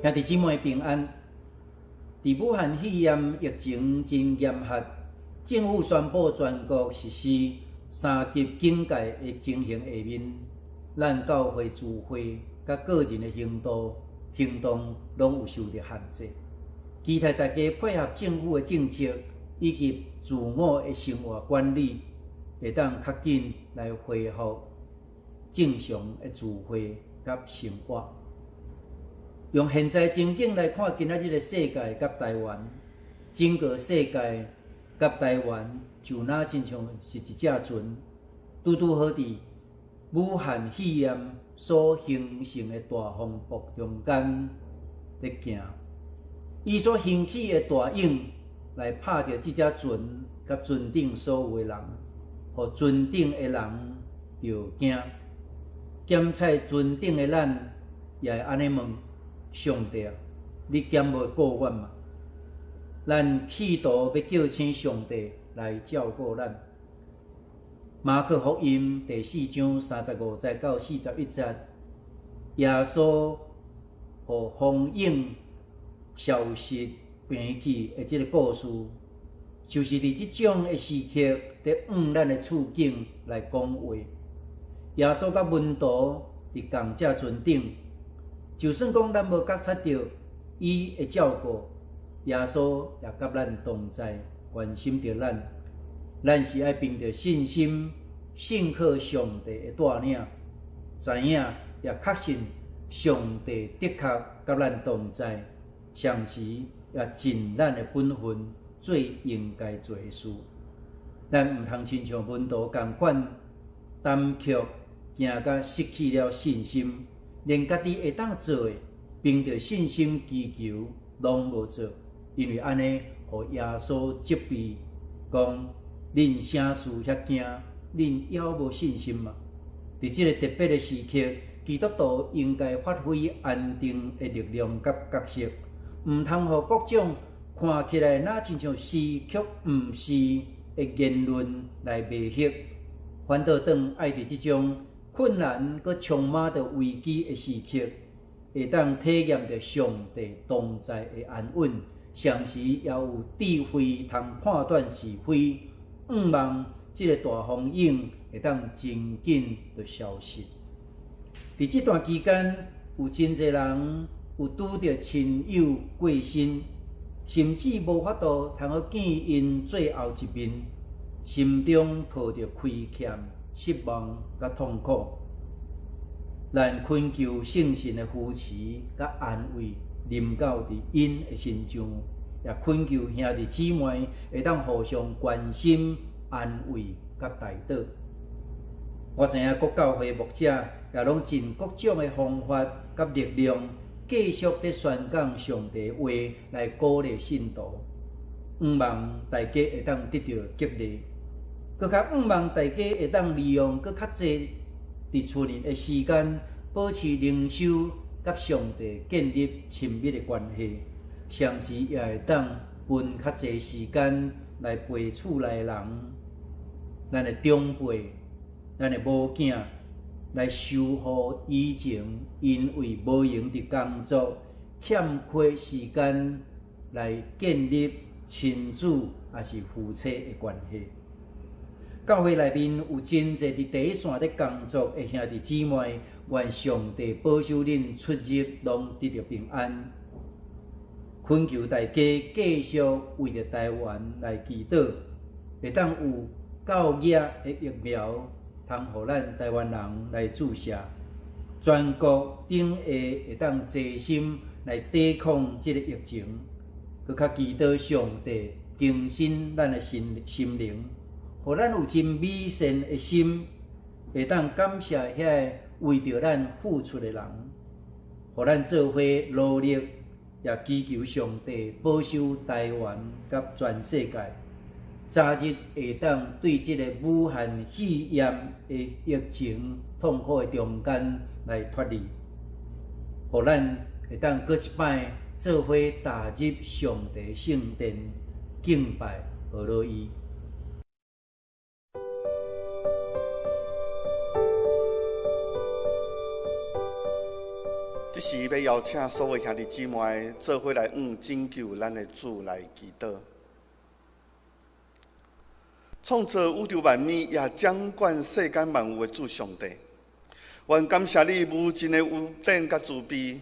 兄弟姊妹平安。佇武漢肺炎疫情真嚴峻，政府宣布全國實施三級警戒的情形下面，咱教會聚會佮個人的行動攏有受著限制。期待大家配合政府的政策以及自我的生活管理，會當較緊來恢復正常的聚會佮生活。用現在情景來看，今仔日的世界佮台灣，整個世界佮台灣就若親像是一隻船，拄拄好佇武漢肺炎所形成的大風暴中間咧行，伊所興起的大湧來拍著這隻船佮船頂所有的人，予船頂的人著驚。檢採船頂的咱也會按呢問：上帝啊，你敢無顧阮嗎？咱企圖欲叫醒上帝來照顧咱。馬可福音第四章35節到41節，耶穌予風湧消失平去的這個故事，就是佇這種的時刻，佇向咱的處境來講話。耶穌佮門徒佇仝隻船頂，就算講咱無覺察著伊的照顧，耶穌也佮咱同在，關心著咱。咱是愛憑著信心，信靠上帝的帶領，知影也確信上帝的確佮咱同在，同時也盡咱的本分做應該做的事。咱毋通親像門徒仝款，膽怯驚甲失去了信心，連家己會當做的，憑著信心祈求攏無做，因為按呢，予耶穌責備講：恁啥事遐驚？恁猶無信心嗎？佇這個特別的時刻，基督徒應該發揮安定的力量佮角色，毋通予各種看起來若親像是卻毋是的言論來迷惑，反倒轉愛佇這種困難閣充滿著危機的時刻，會當體驗著上帝同在的安穩，同時也有智慧通判斷是非，向望這个大風湧會當真緊就消失。佇這段期間，有真濟人有拄著親友過身，甚至無法度通好見𪜶最後一面，心中抱著虧欠、失望佮痛苦。咱懇求聖神的扶持佮安慰，臨到佇𪜶的身上，也懇求兄弟姊妹會當互相關心、安慰佮代禱。我知影各教會牧者也攏盡各種的方法佮力量，繼續佇宣講上帝話來鼓勵信徒，向望大家會當得著激勵，閣較向望大家會當利用閣較濟佇厝內的時間，保持靈修佮上帝建立親密的關係，同時也會當分較濟時間來陪厝內人，咱的長輩、咱的某囝來修復以前因為無閒佇工作欠缺時間來建立親子抑是夫妻的關係。教會內面有真濟佇第一線咧工作的兄弟姊妹，願上帝保守恁出入攏得著平安。懇求大家繼續為著台灣來祈禱，會當有夠額的疫苗，通予咱台灣人來注射，全國頂下會當齊心來抵抗這个疫情，閣較祈禱上帝更新咱的心心靈，予咱有真美善的心，會當感謝遐个為著咱付出的人，予咱做伙努力，也祈求上帝保守台灣佮全世界，早日會當對這个武漢肺炎的疫情痛苦的中間來脫離，予咱會當閣一擺做伙踏入上帝聖殿敬拜呵咾伊。這時欲邀請所有兄弟姊妹做伙來向拯救咱的主來祈禱。創造宇宙萬物，也掌管世間萬有的主上帝，阮感謝你無盡的恩典佮慈悲，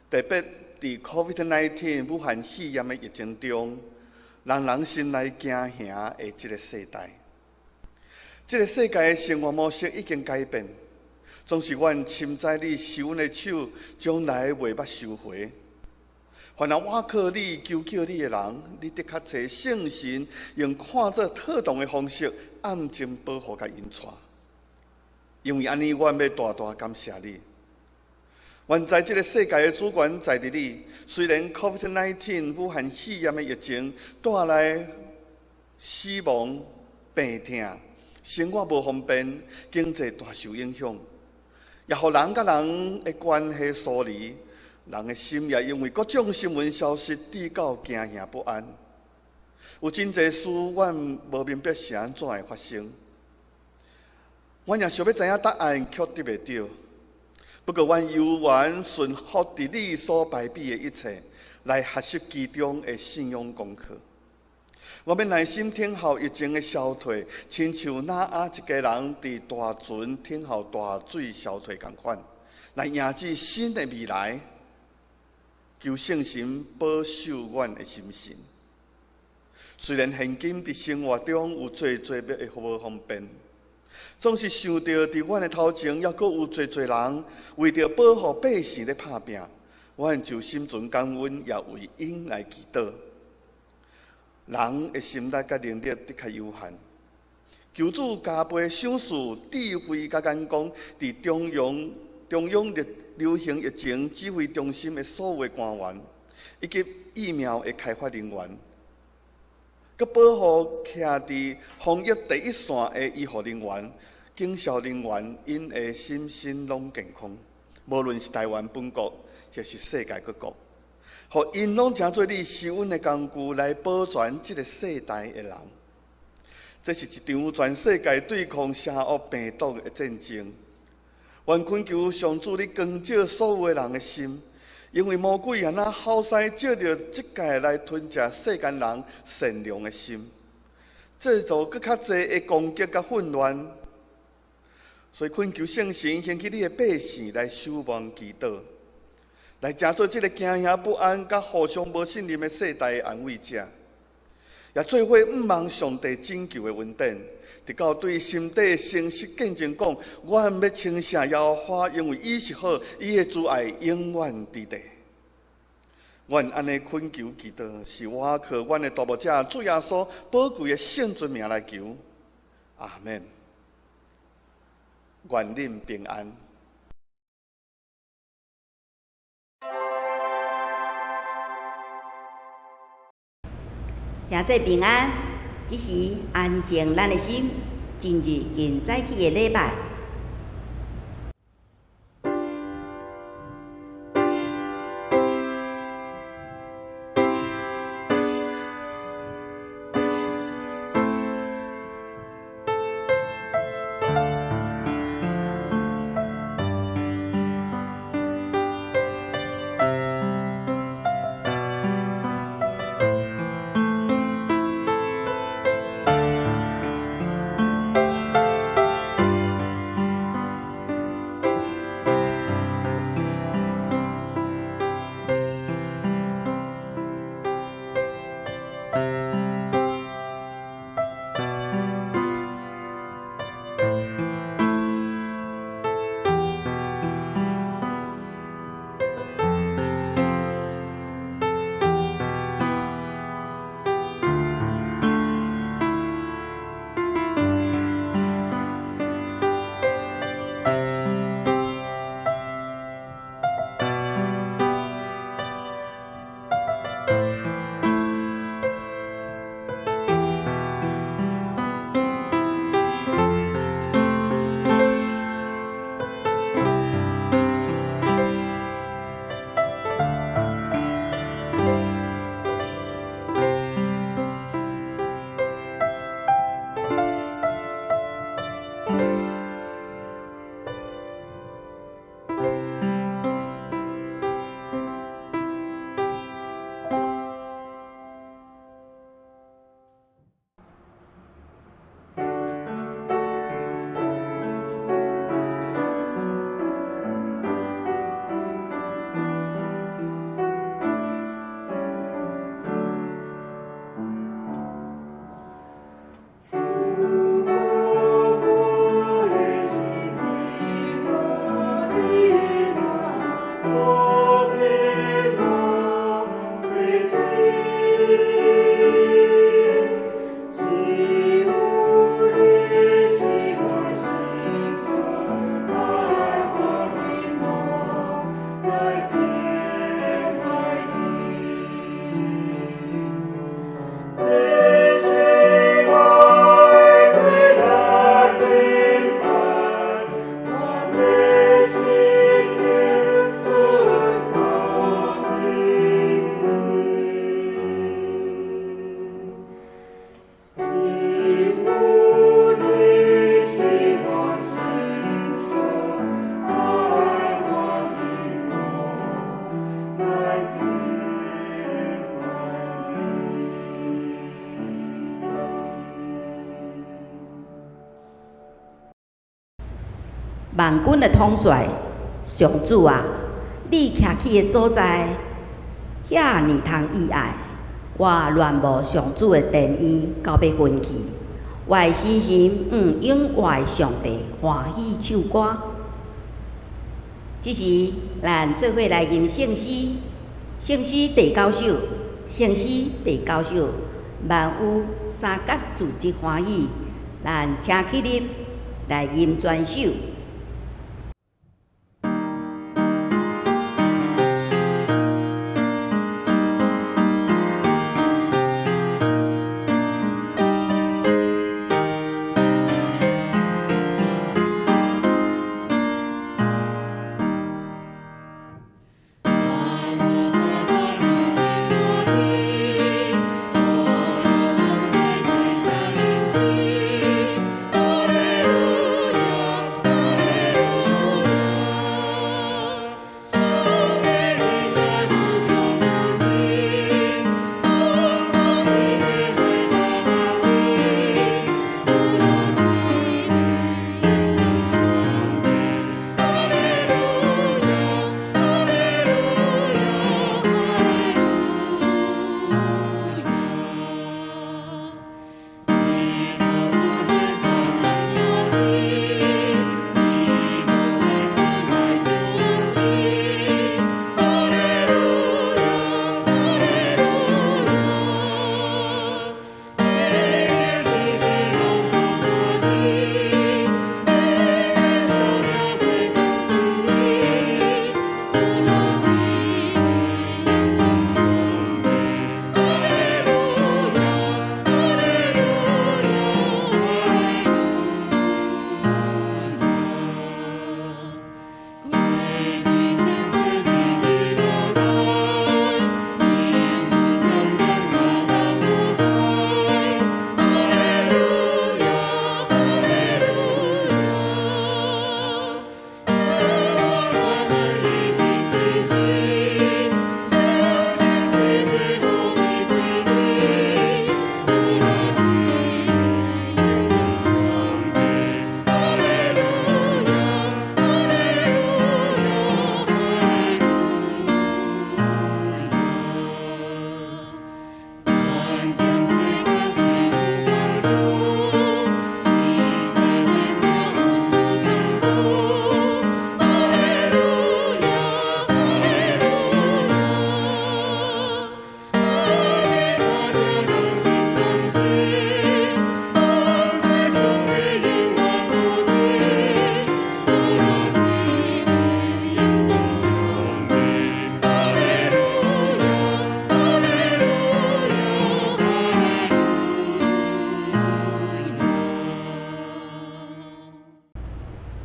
特別佇 COVID-19 武漢肺炎的疫情中，人人心內驚嚇的這个世代，這个世界的生活模式已經改變。總是阮深知你是阮的手，將來袂捌收回。凡若倚靠你、求叫你的人，你的確揣聖神用看做妥當的方式，暗中保護佮引帶。因為按呢，阮欲大大感謝你。阮知這个世界的主權在佇你。雖然 COVID-19 武漢肺炎的疫情帶來死亡、病痛、生活無方便、經濟大受影響。也予人佮人的關係疏離，人的心也因為各種新聞消息致到驚嚇不安。有真濟事，阮無明白是按怎會發生。阮也想欲知影答案，卻得袂著。不過，阮猶原順服佇你所排比的一切，來學習其中的信仰功課。我欲耐心等候疫情的消退，親像挪亞一家人佇大船等候大水消退仝款，來迎接新的未來。求聖神保守阮的心神。雖然現今佇生活中有濟濟的無方便，總是想著佇阮的頭前，猶閣有濟濟人為著保護百姓咧拍拚，阮就心存感恩，也為𪜶來祈禱。人的心力佮能力的確有限，求主加倍賞賜智慧佮眼光，佇中央的流行疫情指揮中心的所有官員，以及疫苗的開發人員，閣保護徛佇防疫第一線的醫護人員、警消人員，𪜶的心身攏健康，無論是台灣本國，抑是世界各國。予𪜶攏成做你施恩的工具，來保全這个世代的人。這是一場全世界對抗邪惡病毒的戰爭。阮懇求上主，你光照所有的人的心，因為魔鬼若好勢藉著這屆來吞食世間人善良的心，製造閣較濟的攻擊佮混亂。所以懇求聖神興起你的百姓來守望祈禱，來成做這个驚嚇不安、佮互相無信任的世代的安慰者，也做伙向望上帝拯救的恩典，直到對心底誠實見證講：阮欲稱謝耶和華，因為伊是好，伊的慈愛永遠佇地。阮按呢懇求祈禱，是倚靠阮的大牧者主耶穌寶貴的聖尊名來求。阿們。願恁平安。兄弟平安，這時安靜咱的心，進入今早起的禮拜。萬軍的統帥上主啊，你徛起的所在，遐爾通意愛。我戀慕上主的殿院，到欲昏去。我的身心永活的上帝歡喜唱歌。這時，咱做伙來吟聖詩，聖詩第九首，聖詩第九首，萬有三甲組織歡喜，咱請起立來吟全首。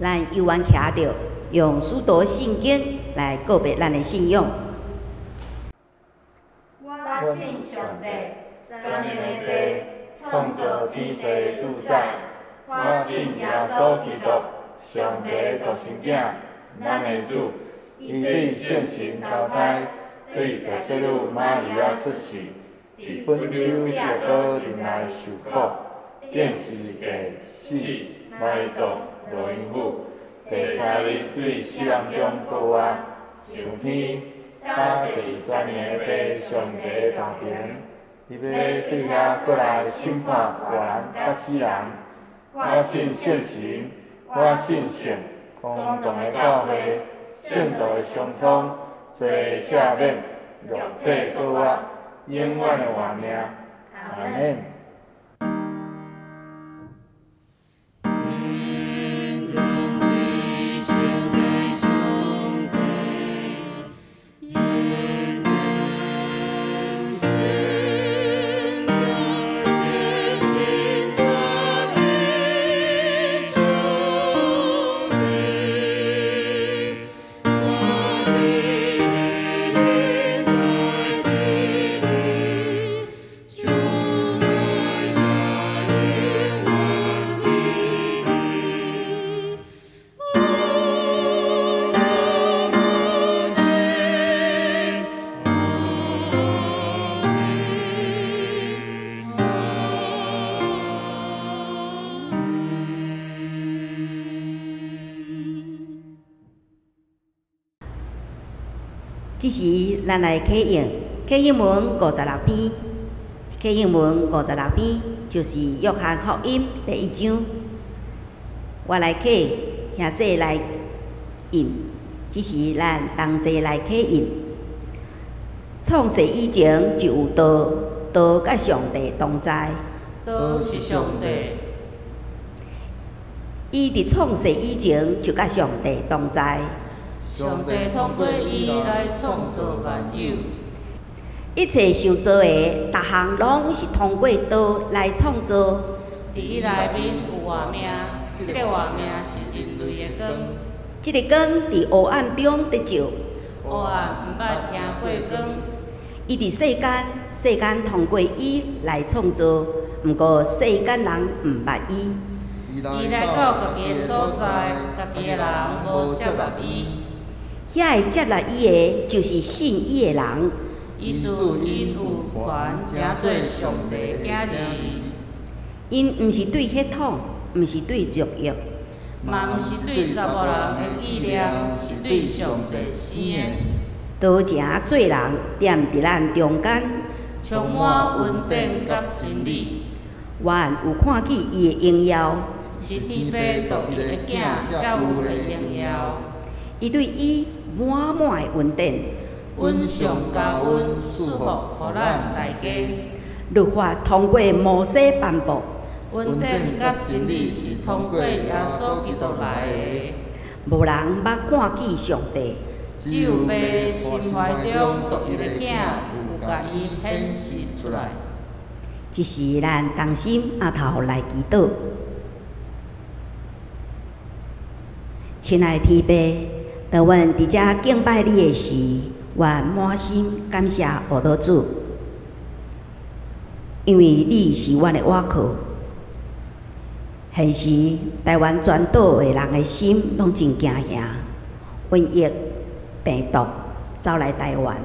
咱猶原徛著，用使徒信經來告別咱的信仰。我信上帝，全能的父，創造天地的主宰。我信耶穌基督，上帝獨生子，咱的主。伊對聖神投胎，對十聖女瑪利亞出世，佇本丟彼拉多忍耐受苦，釘十字架死，埋葬，落陰府，第三日對死人中復活，上天，搭坐佇全能的父上帝的右爿，伊欲對遐閣來審判活人佮死人。我信聖神，我信聖公同的教會，聖徒的相通，罪的赦免，肉體復活，永遠的活命。阿們。在這時，咱來啟應啟應文五十六篇，啟應文五十六篇就是約翰福音第一章。我來啟，兄弟來印。這時，咱同齊來啟應。創世以前就有道，道佮上帝同在。道是上帝。伊佇創世以前就佮上帝同在。上帝通過伊來創造萬有。一切受造的，逐項攏是通過道來創造。佇伊內面有活命，這个活命是人類的光。這个光佇黑暗中得照。黑暗毋捌贏過光。伊佇世間，世間通過伊來創造，毋過世間人毋捌伊。伊來到家己的所在，家己的人無接納伊。遐會接納伊的，就是信伊的人。伊賜𪜶有權成做上帝的囝兒。𪜶毋是對血統，毋是對肉欲，嘛毋是對查某人的意念，是對上帝生的。道成做人，踮佇咱中間，充滿恩典佮真理。阮有看見伊的榮耀，是天父獨一的囝才有的榮耀。伊對伊滿滿的恩典，恩上加恩，賜福予咱大家。律法通過摩西頒布，恩典佮真理是通過耶穌基督來的。無人捌看見上帝，只有父心懷中獨一的囝有共伊顯示出來。這時咱同心阿頭來祈禱。親愛的天父，當阮佇遮敬拜你的時，阮滿心感謝阿老主，因為你是阮的倚靠。現時台灣全島的人的心攏真驚嚇，瘟疫病毒走來台灣，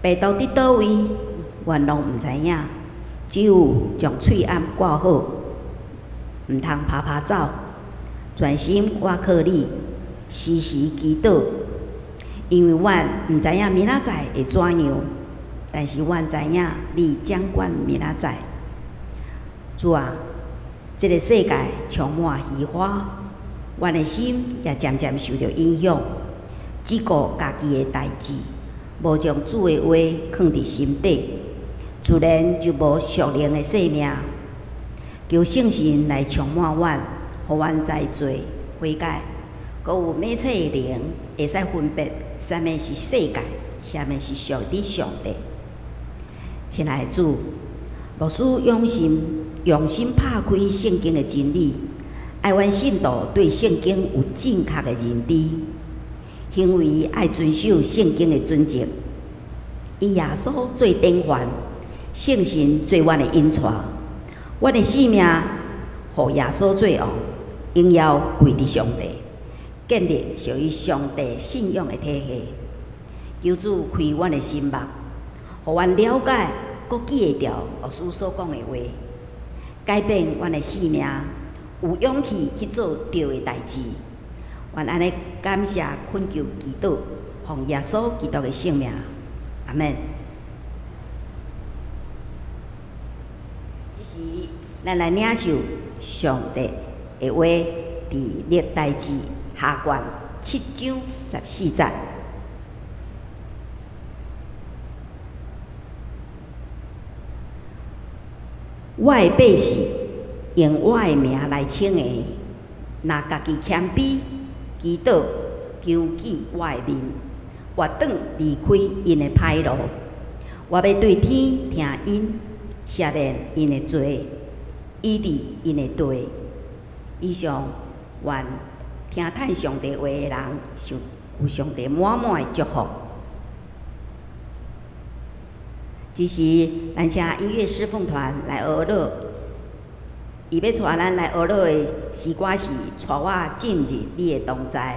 病毒佇佗位，阮攏毋知影，只有將喙罨掛好，毋通趴趴走，專心倚靠你，時時祈禱。因為阮毋知影明仔載會怎樣，但是阮知影你掌管明仔載。主啊，這个世界充滿虛華，阮的心也漸漸受著影響，只顧家己的代誌，無將主的話囥佇心底，自然就無屬靈的生命。求聖神來充滿阮，予阮知罪悔改，閣有明澈的靈，會使分別啥物是世界，啥物是屬於上帝。親愛的主，牧師用心用心拍開聖經的真理，愛阮信徒對聖經有正確的認知，行為愛遵守聖經的準則，以耶穌做典範，聖神做阮的引帶，阮的生命予耶穌做王，榮耀歸佇上帝，建立屬於上帝信仰的體系。求主開阮的心目，予阮了解，閣記會牢牧師所講的話，改變阮的生命，有勇氣去做對的代誌。阮按呢感謝懇求祈禱，奉耶穌基督的聖名，阿們。這時，咱來領受上帝的話，佇歷代志下卷七章十四節。我的百姓用我的名來稱的，若家己謙卑、祈禱、求見我的面，回轉離開𪜶的歹路，我欲對天聽𪜶，赦免𪜶的罪，醫治𪜶的地。以上，願聽趁上帝話的人，受有上帝滿滿的祝福。這時，咱請音樂侍奉團來學樂。伊欲帶咱來學樂的詩歌是《帶我進入你的同在》。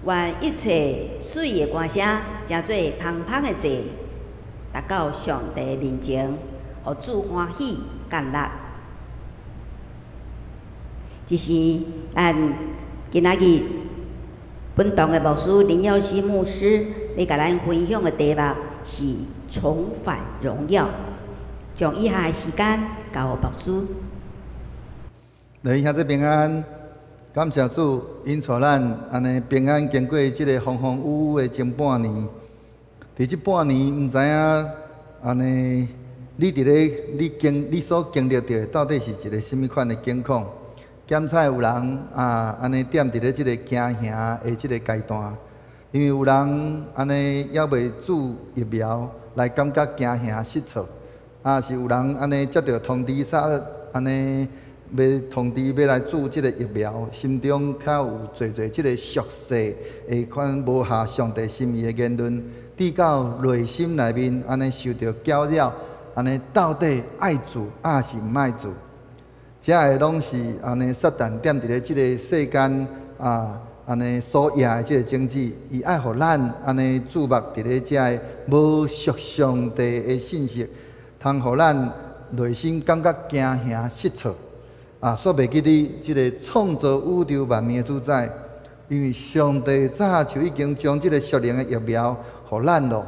願一切媠的歌聲，成做芳芳的祭，達到上帝面前，予主歡喜悅納。這是咱今仔日本堂的牧師林耀熙牧師欲共咱分享的題目是重返榮耀。將以下的時間交予牧師。弟兄姊妹平安，感謝主，𪜶帶咱按呢平安經過這個風風雨雨的前半年。佇這半年，毋知影按呢，你佇咧你經你所經歷著的到底是一個啥物款的境況？檢採有人啊，按呢踮佇咧這個驚嚇的這個階段，因為有人按呢猶未注疫苗來感覺驚嚇失措，啊是有人按呢接著通知啥按呢欲通知欲來注這個疫苗，心中較有濟濟這個俗世的款無合上帝心意的言論，直到內心內面按呢受著攪擾，按呢到底愛注抑是毋愛注？這个攏是按呢，撒旦踮佇咧這个世間啊，按呢所掖的這个種子，伊愛予咱按呢注目佇咧這个無屬上帝的信息，通予咱內心感覺驚嚇失措。啊，煞袂記得這个創造宇宙萬物的主宰，因為上帝早就已經將這个屬靈的疫苗予咱咯。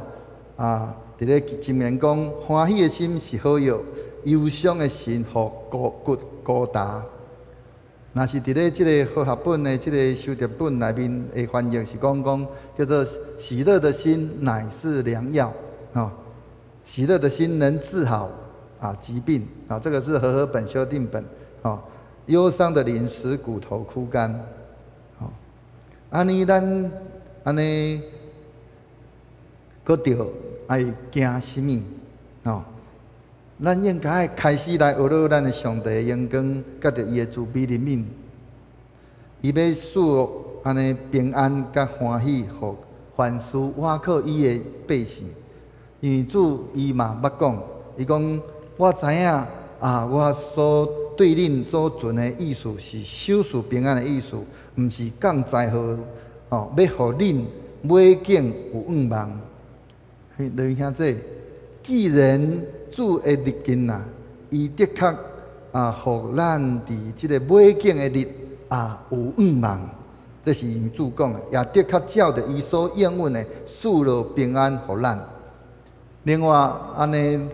啊，佇咧箴言講，歡喜的心是好藥，憂傷的心予骨骨孤焦。若是佇咧這个和合本的這个修訂本內面的翻譯是講講叫做喜樂的心乃是良藥，哦，喜樂的心能治好啊疾病啊，這個是和合本修訂本，哦，憂傷的靈使骨頭枯乾，哦，按呢咱按呢，閣著愛驚啥物？哦，咱應該開始來學著咱的上帝的榮光，佮著伊的慈悲憐憫。伊欲賜按呢平安佮歡喜，予凡事倚靠伊的百姓。因為主伊嘛捌講，伊講我知影啊，我所對恁所存的意思是賞賜平安的意思，毋是降災禍哦，欲予恁尾景有向望。弟兄姊妹，既然主的日近啊，伊的確啊，予咱佇這个尾景的日啊有向望，這是主講的，也的確照著伊所應允的賜落平安予咱。另外，按呢，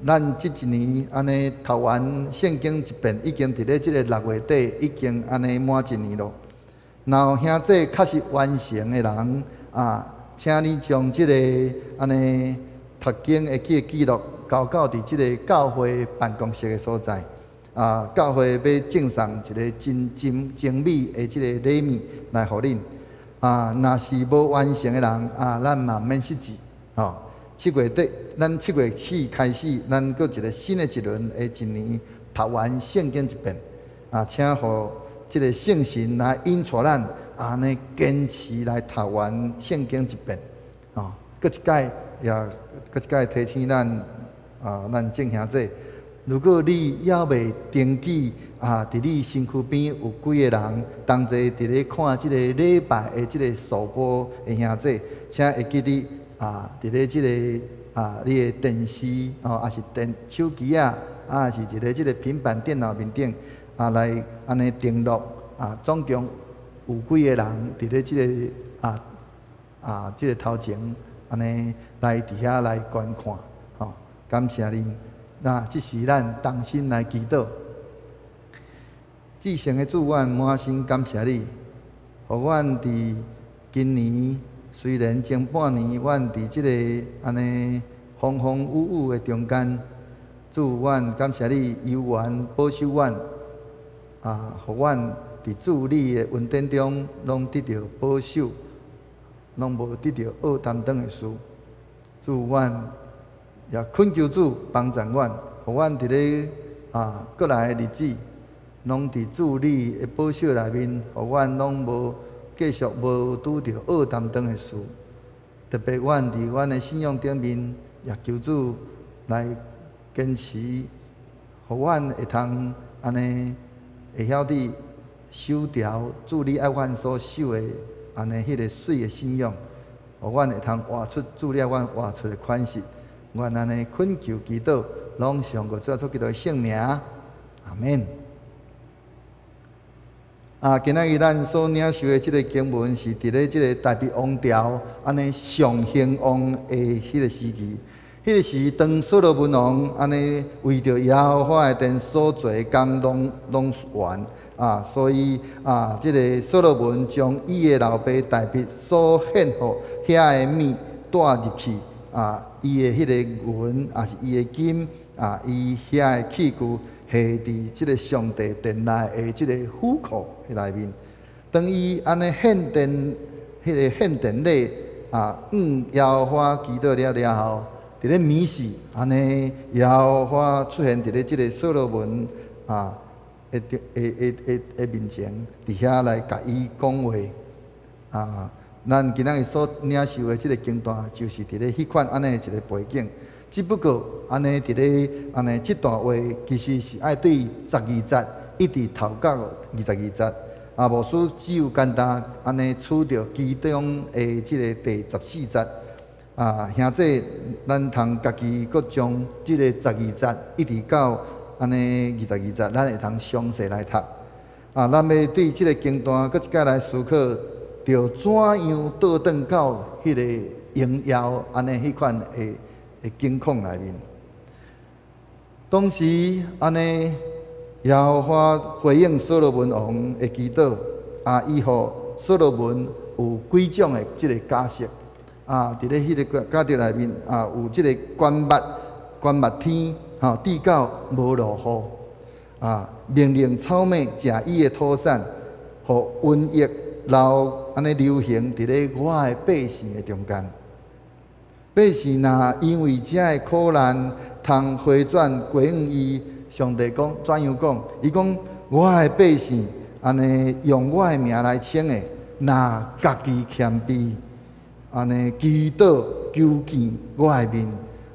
咱這一年按呢讀完聖經一遍，已經佇咧這个6月底已經按呢滿一年咯。若有兄弟確實完成的人啊，請你將這个按呢讀經的這个記錄交到佇這个教會辦公室的所在。啊，教會欲贈送一个真精精美的這个禮物來予恁。啊，若是無完成的人啊，咱嘛免失志。吼，7月底，咱7月起開始，咱閣一个新的一輪的一年讀完聖經一遍。啊，請予這个聖神來引帶咱，按呢堅持來讀完聖經一遍。哦，閣一擺也閣一擺提醒咱啊，咱眾兄弟，如果你猶未登記啊，佇你身軀邊有幾个人同齊佇咧看這个禮拜的這个首播的兄弟，請會記得啊，佇咧這个啊，你的電視哦，抑是電手機啊，啊是一个這个平板電腦面頂啊，來按呢登錄啊，總共有幾个人佇咧這个啊啊這个頭前按呢來佇遐來觀看，吼，感謝恁。那這時咱同心來祈禱，至聖的主，阮滿心感謝你，予阮佇今年雖然前半年，阮佇這个按呢風風雨雨的中間，主，阮感謝你猶原保守阮，啊，予阮佇主你的恩典中，攏得著保守，攏無得著惡擔當的事。主，阮也懇求主幫助阮，予阮佇咧啊閣來的日子，攏佇主你的保守內面，予阮攏無繼續無拄著惡擔當的事。特別阮佇阮的信仰頂面，也求主來堅持，予阮會通按呢會曉得守牢主你愛阮所守的按呢彼个媠的信仰，予阮會通活出主掠阮活出的款式。阮按呢懇求祈禱，攏奉主耶穌基督的聖名，阿門。啊，今仔日咱所領受的這个經文是佇咧這个大衛王朝按呢上興旺的彼个時期。彼个時，當所羅門王按呢為著耶和華的殿所做的工攏完啊，所以啊，這个所羅門將伊的老爸大衛所獻予遐的物帶入去啊，伊的彼个銀抑是伊的金啊，伊遐的器具下佇這个上帝殿內的這个府庫內面。當伊按呢獻殿，彼个獻殿禮啊，向耶和華祈禱了了後，佇咧暝時，按呢耶和華出現佇咧這个所羅門啊的的的的的面前，佇遐來共伊講話啊。咱今仔日所領受的這个經段，就是佇咧彼款按呢一个背景。只不過按呢佇咧按呢這段話，其實是愛對十二節一直頭到22節。啊，牧師只有簡單按呢取著其中的這个第14節。啊，兄弟，咱通家己閣將這個十二節一直到按呢22節，咱會通詳細來讀。啊，咱欲對這个經段閣一擺來思考，著怎樣倒轉到彼个榮耀按呢彼款的的境況內面。當時按呢，耶和華回應所羅門王的祈禱，啊，伊予所羅門有幾種的這个假設。啊，佇咧彼个假設內面啊，有這个懸密懸密天，吼，至到無落雨，啊，命令草馬食伊的土產，予瘟疫流按呢流行佇咧我的百姓的中間。百姓若因為這个苦難，通回轉歸向伊，上帝講怎樣講？伊講我的百姓按呢用我的名來稱的，若家己謙卑，按呢祈禱求見我的面，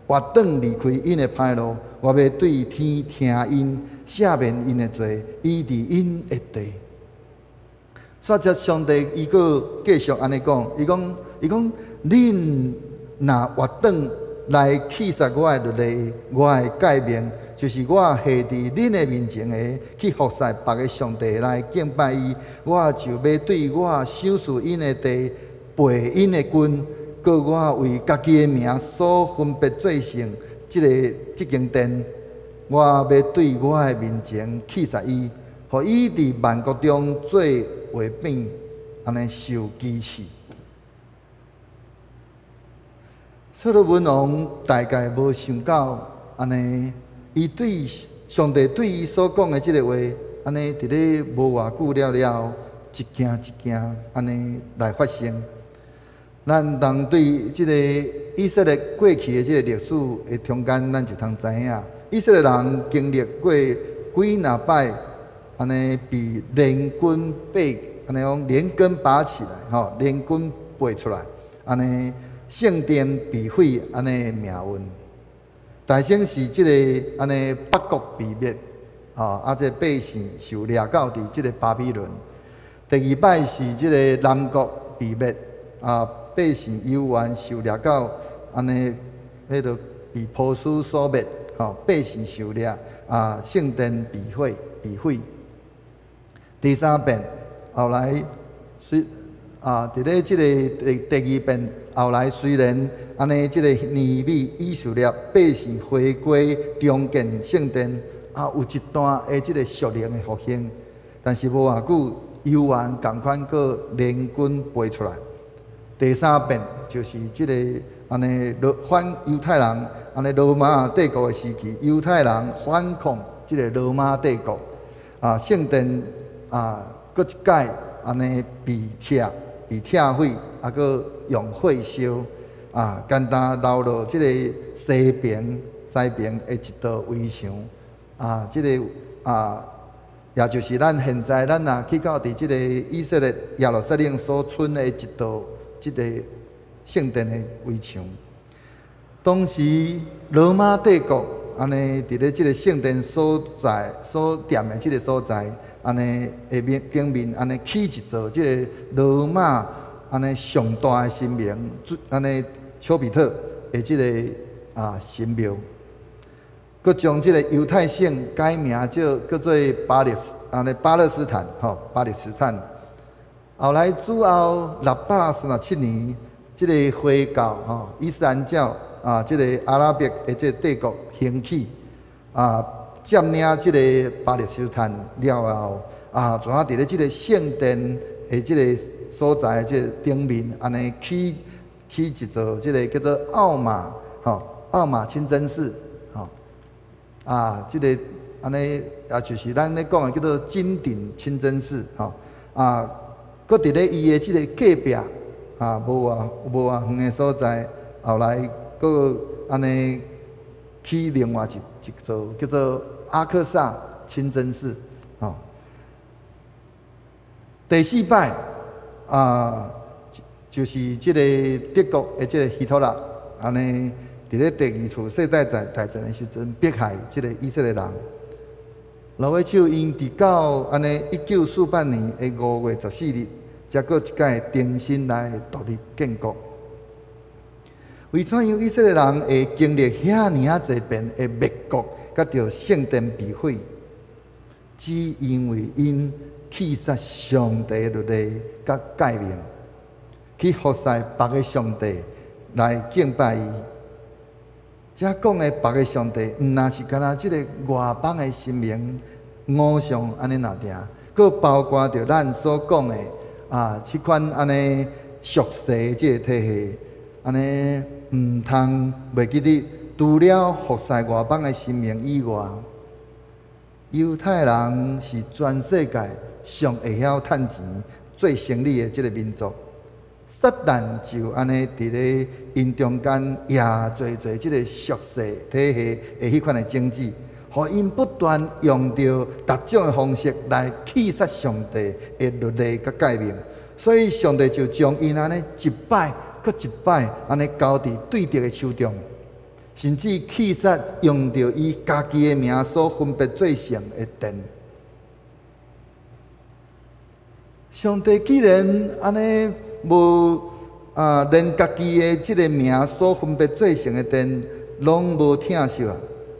回轉離開𪜶的歹路，我欲對天聽𪜶，赦免𪜶的罪，醫治𪜶的地。煞接上帝伊閣繼續按呢講，伊講伊講，恁若回轉來棄殺我的律例，我的誡命，就是我下佇恁的面前的，去服侍別个上帝來敬拜伊，我就欲對我賞賜𪜶的地，廢𪜶的軍，閣我為家己的名所分別做聖，這个這間殿，我欲對我的面前棄殺伊，予伊佇萬國中做畫餅，按呢受譏刺。所羅門王大概無想到，按呢，伊對上帝對伊所講的這个話，按呢佇咧無偌久了了後，一件一件按呢來發生。咱通對這个以色列過去的這个歷史的中間，咱就通知影，以色列人經歷過幾若擺，按呢被連根拔，按呢講連根拔起來，吼，連根拔出來，按呢聖殿被毀，按呢命運。大先是這个按呢北國被滅，吼，啊，這个百姓受掠到佇這个巴比倫。第二擺是這个南國被滅，啊，百姓猶原受掠到按呢，彼个被波斯所滅，吼，百姓受掠，啊，聖殿被毀，被毀。第三遍後來雖啊，佇咧這個第第二遍後來雖然按呢，這個尼希米以色列百姓回歸重建聖殿，啊，有一段的這個屬靈的復興，但是無偌久，猶原仝款閣連根拔出來。第三遍就是這個按呢羅反猶太人，按呢羅馬帝國的時期，猶太人反抗這個羅馬帝國，啊，聖殿啊，閣一擺按呢被拆、被拆毀，啊，閣用火燒，啊，簡單留落這個西邊、西邊的一道圍牆，啊，這個啊，也就是咱現在咱若去到佇這個以色列耶路撒冷所存的一道這個聖殿的圍牆。當時羅馬帝國按呢佇咧這個聖殿所在所踮的這個所在，按呢下面頂面按呢起一座這個羅馬按呢上大的神明，按呢丘比特的這个神廟，閣將這个猶太省改名叫做按呢巴勒斯坦，吼，巴勒斯坦。後來主後637年，這个回教吼，伊斯蘭教啊，這个阿拉伯的這个帝國興起啊，佔領這个巴勒斯坦了後啊，怎啊佇咧這个聖殿的這个所在這个頂面，按呢起一座這个叫做奧馬吼，奧馬清真寺吼，啊，這个按呢也就是咱咧講的叫做金頂清真寺吼，啊，閣佇咧伊的這个隔壁啊，無偌遠的所在，後來閣按呢起另外一座叫做阿克薩清真寺，吼。第四擺啊，就是這個德國的這個希特勒，按呢佇咧第二次世界大戰的時陣，迫害這個以色列人。落尾手𪜶佇到按呢1948年的5月14日，才閣一擺重新來獨立建國。為怎樣以色列人會經歷遐爾仔濟遍的滅國，佮著聖殿被毀？只因為𪜶棄殺上帝律例佮誡命，去服侍別个上帝來敬拜伊。這講的別个上帝，毋若是干焦這个外邦的神明偶像按呢爾爾，閣包括著咱所講的啊，這款按呢俗世這个體系，按呢毋通袂記得，除了服侍外邦的神明以外，猶太人是全世界上會曉趁錢、做生意的這个民族。撒旦就按呢佇咧𪜶中間掖濟濟這个俗世體系的彼款的種子，予𪜶不斷用著各種的方式來棄殺上帝的律例佮誡命，所以上帝就將𪜶按呢一擺閣一擺按呢交佇對敵的手中，甚至棄殺用著伊家己的名所分別做聖的殿。上帝既然按呢無啊，連家己的這个名所分別做聖的殿攏無疼惜啊！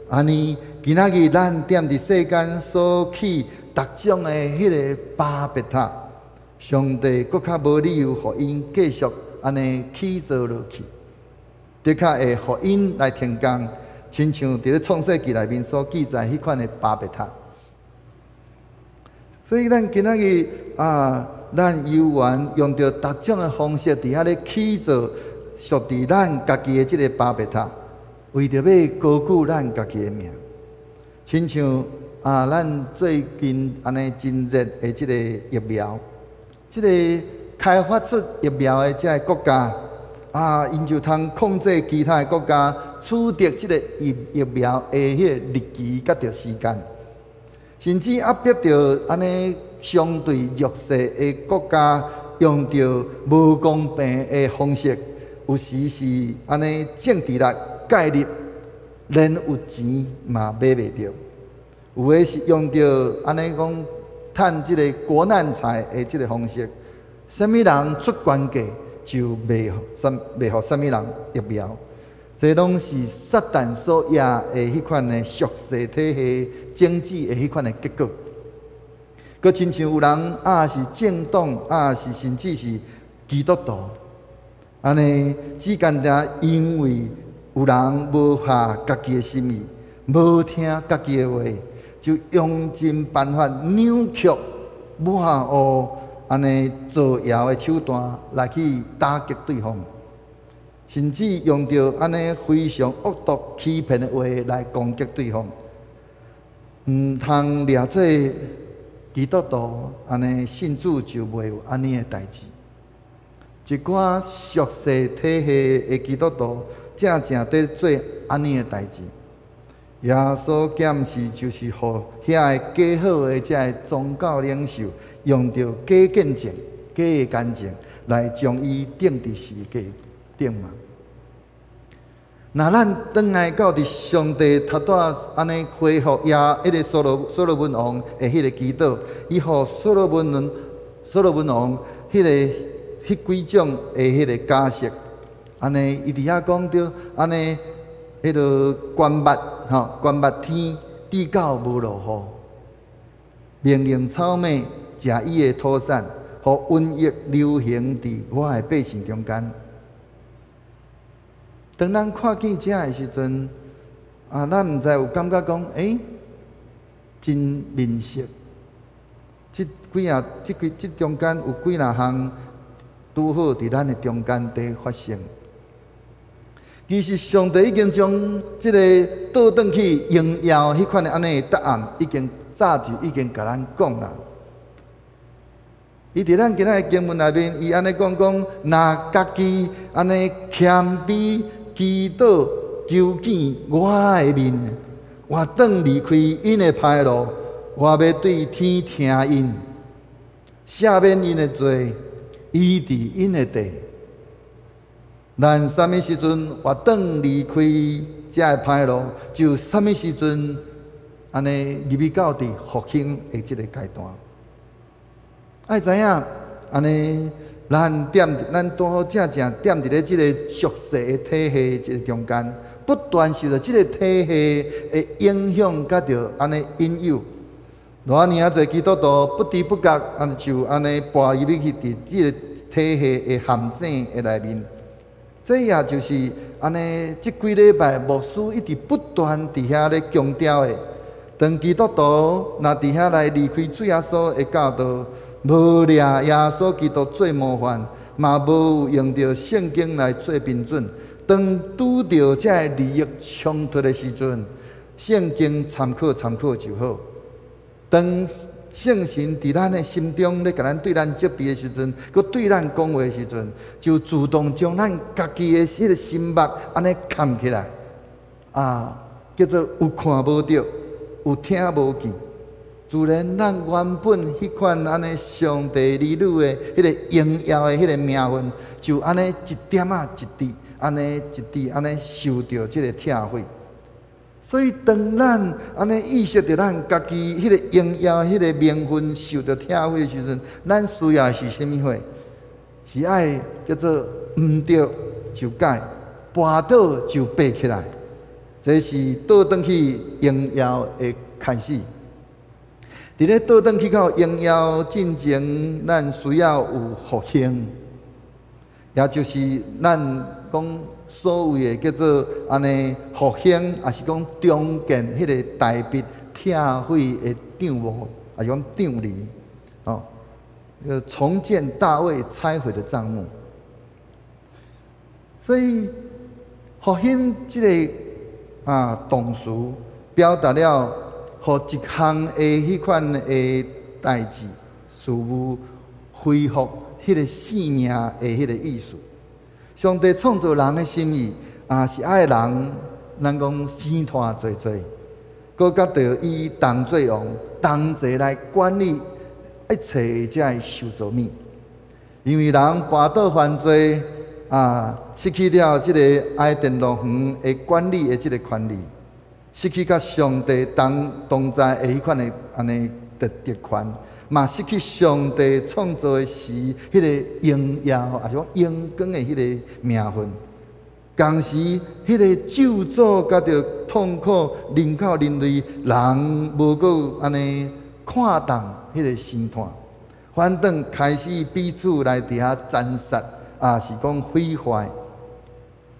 按呢，今仔日咱踮佇世間所起逐種的彼个巴別塔，上帝閣較無理由予𪜶繼續按呢起造落去，的確會予𪜶來停工，親像佇咧創世記內面所記載彼款的巴別塔。所以咱今仔日啊，咱猶原用著逐種的方式佇遐咧起造屬佇咱家己的這个巴別塔，為著欲高舉咱家己的名。親像啊，咱最近按呢真熱的這个疫苗，這个開發出疫苗的這个國家啊，𪜶就通控制其他的國家取得這个疫苗的彼个日期佮著時間，甚至壓迫著按呢相對弱勢的國家，用著無公平的方式，有時是按呢政治力介入，連有錢嘛買袂著。有的是用著按呢講趁這个國難財的這个方式，啥物人出懸價就賣予啥物人疫苗。這攏是撒旦所掖的彼款的俗世體系政治的彼款的結果。閣親像有人啊是政黨啊是甚至是基督徒，按呢只干焦因為有人無合家己的心意，無聽家己的話，就用盡辦法扭曲、抹烏按呢造謠的手段來去打擊對方，甚至用著按呢非常惡毒欺騙的話來攻擊對方，毋通掠做基督徒按呢信主就袂有按呢的代誌。一寡俗世體系的基督徒正正佇做按呢的代誌。耶穌檢視就是予遐个假好的這个宗教領袖，用著假見證、假的見證來將伊釘佇十字架頂嘛。若咱轉來到佇上帝頭拄仔按呢回復耶彼个所羅門王的彼个祈禱，伊予所羅門王彼个彼幾種的彼个假設。按呢，伊佇遐講著，按呢，彼个關密吼，關密天至到無落雨，命令草蜢食伊的土產，予瘟疫流行佇我的百姓中間。當咱看見這的時陣，啊，咱毋知有感覺講，欸，真面熟。這幾仔、這幾、這中間有幾若項拄好佇咱的中間佇發生。其實上帝已經將這个倒轉去榮耀彼款的按呢答案，已經早就已經共咱講啦。伊佇咱今仔的經文內面，伊按呢講講，若家己按呢謙卑祈禱求見我的面，我轉離開𪜶的歹路，我欲對天聽𪜶，赦免𪜶的罪，醫治𪜶的地。咱啥物時陣越轉離開這个歹路，就啥物時陣按呢入去到佇復興的這个階段。愛知影，按呢，咱踮咱拄好正正踮佇咧這个俗世的體系這个中間，不斷受著這个體系的影響，佮著按呢引誘。偌爾仔濟基督徒不知不覺，按呢就按呢跋入去佇這个體系的陷阱的內面。這也就是按呢，這幾禮拜牧師一直不斷佇遐咧強調的。當基督徒若佇遐來離開主耶穌的教導，無掠耶穌基督做模範，嘛無用著聖經來做標準。當拄著這个利益衝突的時陣，聖經參考參考就好。當聖神佇咱的心中咧，共咱對咱責備的時陣，閣對咱講話的時陣，就自動將咱家己的彼个心目按呢崁起來，啊，叫做有看無著，有聽無見。自然，咱原本彼款按呢上帝兒女的彼个榮耀的彼个名分，就按呢一點仔一滴，按呢一滴按呢受著這个拆毀。所以，當咱按呢意識著咱家己彼个榮耀、彼个名分受著拆毀的時陣，咱需要的是啥物貨？是愛叫做毋著就改，跋倒就爬起來。這是倒轉去榮耀的開始。佇咧倒轉去到榮耀進前，咱需要有復興，也就是咱講所謂的叫做按呢復興，抑是講重建彼个大衛拆毀的帳幕，抑是講帳籬，哦，重建大衛拆毀的帳幕。所以復興這个啊動詞表達了，予一項的彼款的代誌事物恢復彼个生命的彼个意思。上帝創造人的心意，也是愛人，咱講生湠濟濟，閣佮著伊同做王，同齊來管理一切這个受造物。因為人跋倒犯罪，啊，失去了這个伊甸樂園的管理的這个權利。失去佮上帝同同在的彼款的按呢特特權，嘛失去上帝創造的時彼个榮耀，抑是講榮光的彼个名分。同時，彼个咒詛佮著痛苦臨到人類，人無閣按呢看重彼个生湠，反轉開始彼此來佇遐殘殺，抑是講毀壞。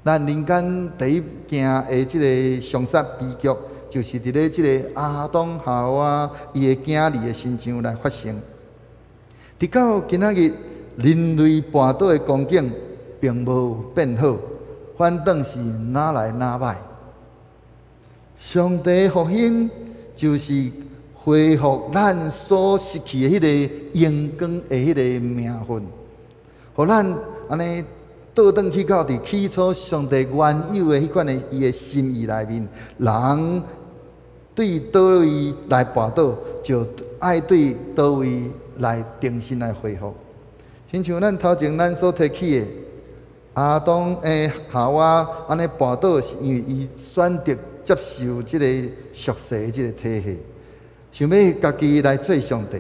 咱人間第一件的這个兇殺悲劇，就是佇咧這个亞當夏娃伊的囝兒的身上來發生。直到今仔日，人類跋倒的光景並無變好，反轉是愈來愈歹。上帝復興就是恢復咱所失去的彼个榮光的彼个名分，予咱按呢倒轉去到佇起初上帝原有的彼款的伊的心意內面，人對佗位來跋倒，就愛對佗位來重新來恢復。親像咱頭前咱所提起的，亞當的夏娃按呢跋倒，是因為伊選擇接受這个俗世的這个體系，想欲家己來做上帝。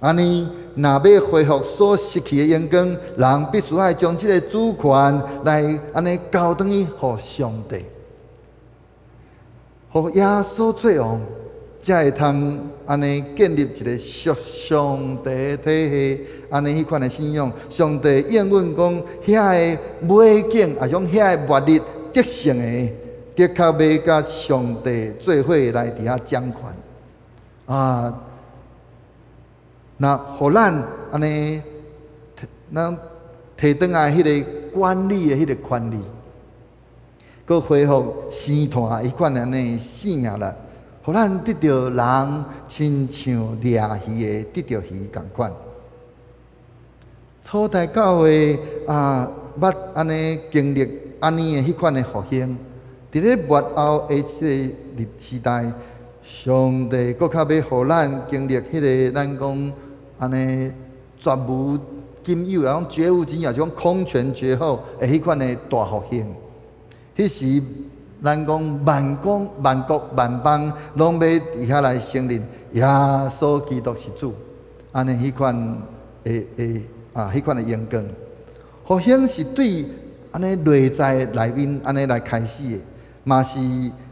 按呢，若欲恢復所失去的榮光，人必須愛將這个主權來按呢交轉去予上帝，予耶穌做王，才會通按呢建立一個屬上帝的體系，按呢彼款的信仰。上帝應允講，遐个尾景，抑是講遐个末日得勝的，的確欲佮上帝做伙來佇遐掌權啊！那予咱按呢，咱提轉來彼个管理的彼个權利，閣恢復生團彼款按呢生命力，予咱得著人親像掠魚的得著魚仝款。初代教會啊，捌按呢經歷按呢的彼款的復興，佇咧末後的這个日時代，上帝閣較欲予咱經歷彼个咱講按呢絕無僅有，抑講絕無僅有，就講空前絕後的彼款的大復興。彼時咱講萬國萬國萬邦攏欲佇遐來承認耶穌基督是主，按呢彼款的的啊，彼款的榮光。復興是對按呢內在內面按呢來開始的，嘛是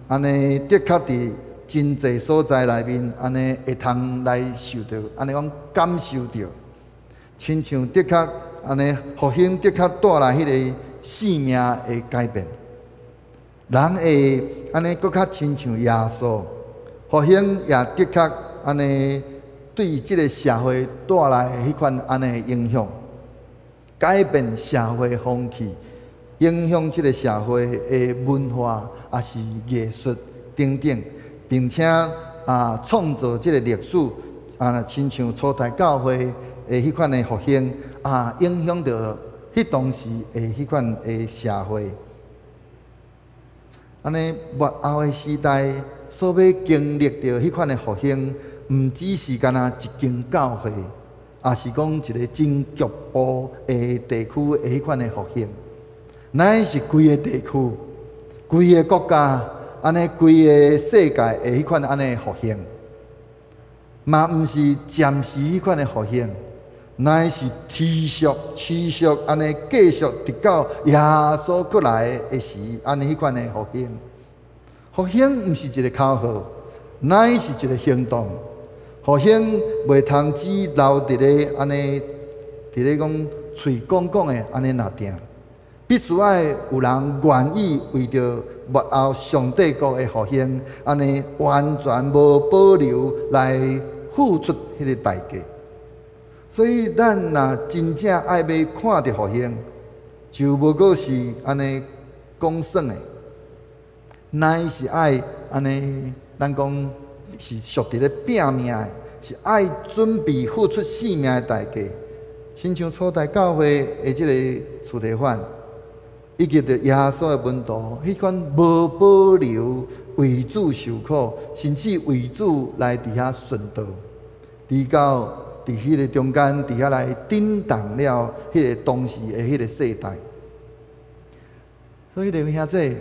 按呢的確佇真濟所在內面按呢會通來受著，按呢講感受著，親像的確按呢復興的確帶來彼个生命的改變，人會按呢閣較親像耶穌，復興也的確按呢對這个社會帶來的彼款按呢影響，改變社會風氣，影響這个社會的文化，抑是藝術等等，並且啊創造這个歷史啊，親像初代教會的彼款的復興啊，影響著彼當時的彼款的社會。按呢末後的時代所欲經歷著彼款的復興，毋只是干焦一間教會，抑是講一个真局部的地區的彼款的復興，乃是規个地區、規个國家，按呢規个世界的彼款按呢復興，嘛毋是暫時彼款的復興，乃是持續、持續按呢繼續，直到耶穌閣來的時，按呢彼款的復興。復興毋是一个口號，乃是一个行動。復興袂通只留佇咧按呢，佇咧講喙講講的按呢爾定，必須愛有人願意為著末後上帝國的復興，按呢完全無保留來付出彼个代價。所以，咱若真正愛欲看著復興，就無閣是按呢講耍的，乃是愛按呢，咱講是屬佇咧拚命的，是愛準備付出性命的代價。親像初代教會的這个司提反，以及著耶穌的門徒，彼款無保留為主受苦，甚至為主來佇遐殉道，直到佇彼个中間，佇遐來震動了彼个當時的彼个世代。所以，弟兄姊，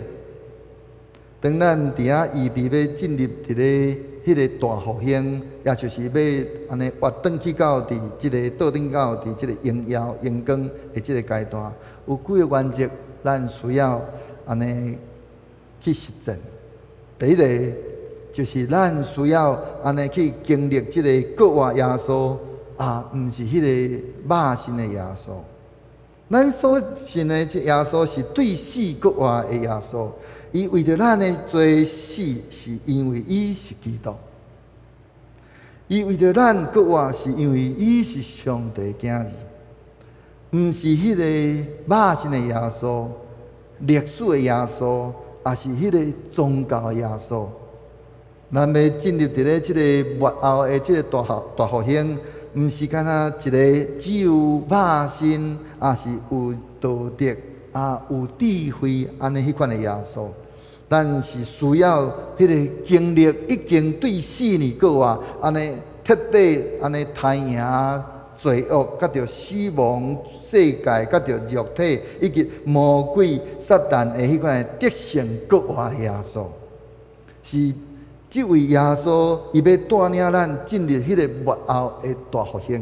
當咱佇遐預備欲進入佇咧彼个大復興，也就是欲按呢活轉去到佇這个倒轉到佇這个榮耀榮光的這个階段，有幾个原則，咱需要按呢去實踐。第一个就是咱需要按呢去經歷這个復活耶穌啊，毋是彼个肉身的耶穌。咱所信的這耶穌是對死復活的耶穌，伊為著咱的罪死，是因為伊是基督；伊為著咱復活，是因為伊是上帝囝兒，毋是彼个肉身的耶穌、歷史的耶穌，抑是彼个宗教的耶穌。咱欲進入佇咧這个末後的這个大大復興，毋是干焦一个只有肉身，抑是有道德啊、有智慧按呢彼款的耶穌。咱是需要彼个經歷已經對死呢過活，按呢徹底按呢刣贏罪惡，佮著死亡世界，佮著肉體以及魔鬼撒旦的彼款的得勝復活的耶穌，是這位耶穌，伊欲帶領咱進入彼個末後的大復興。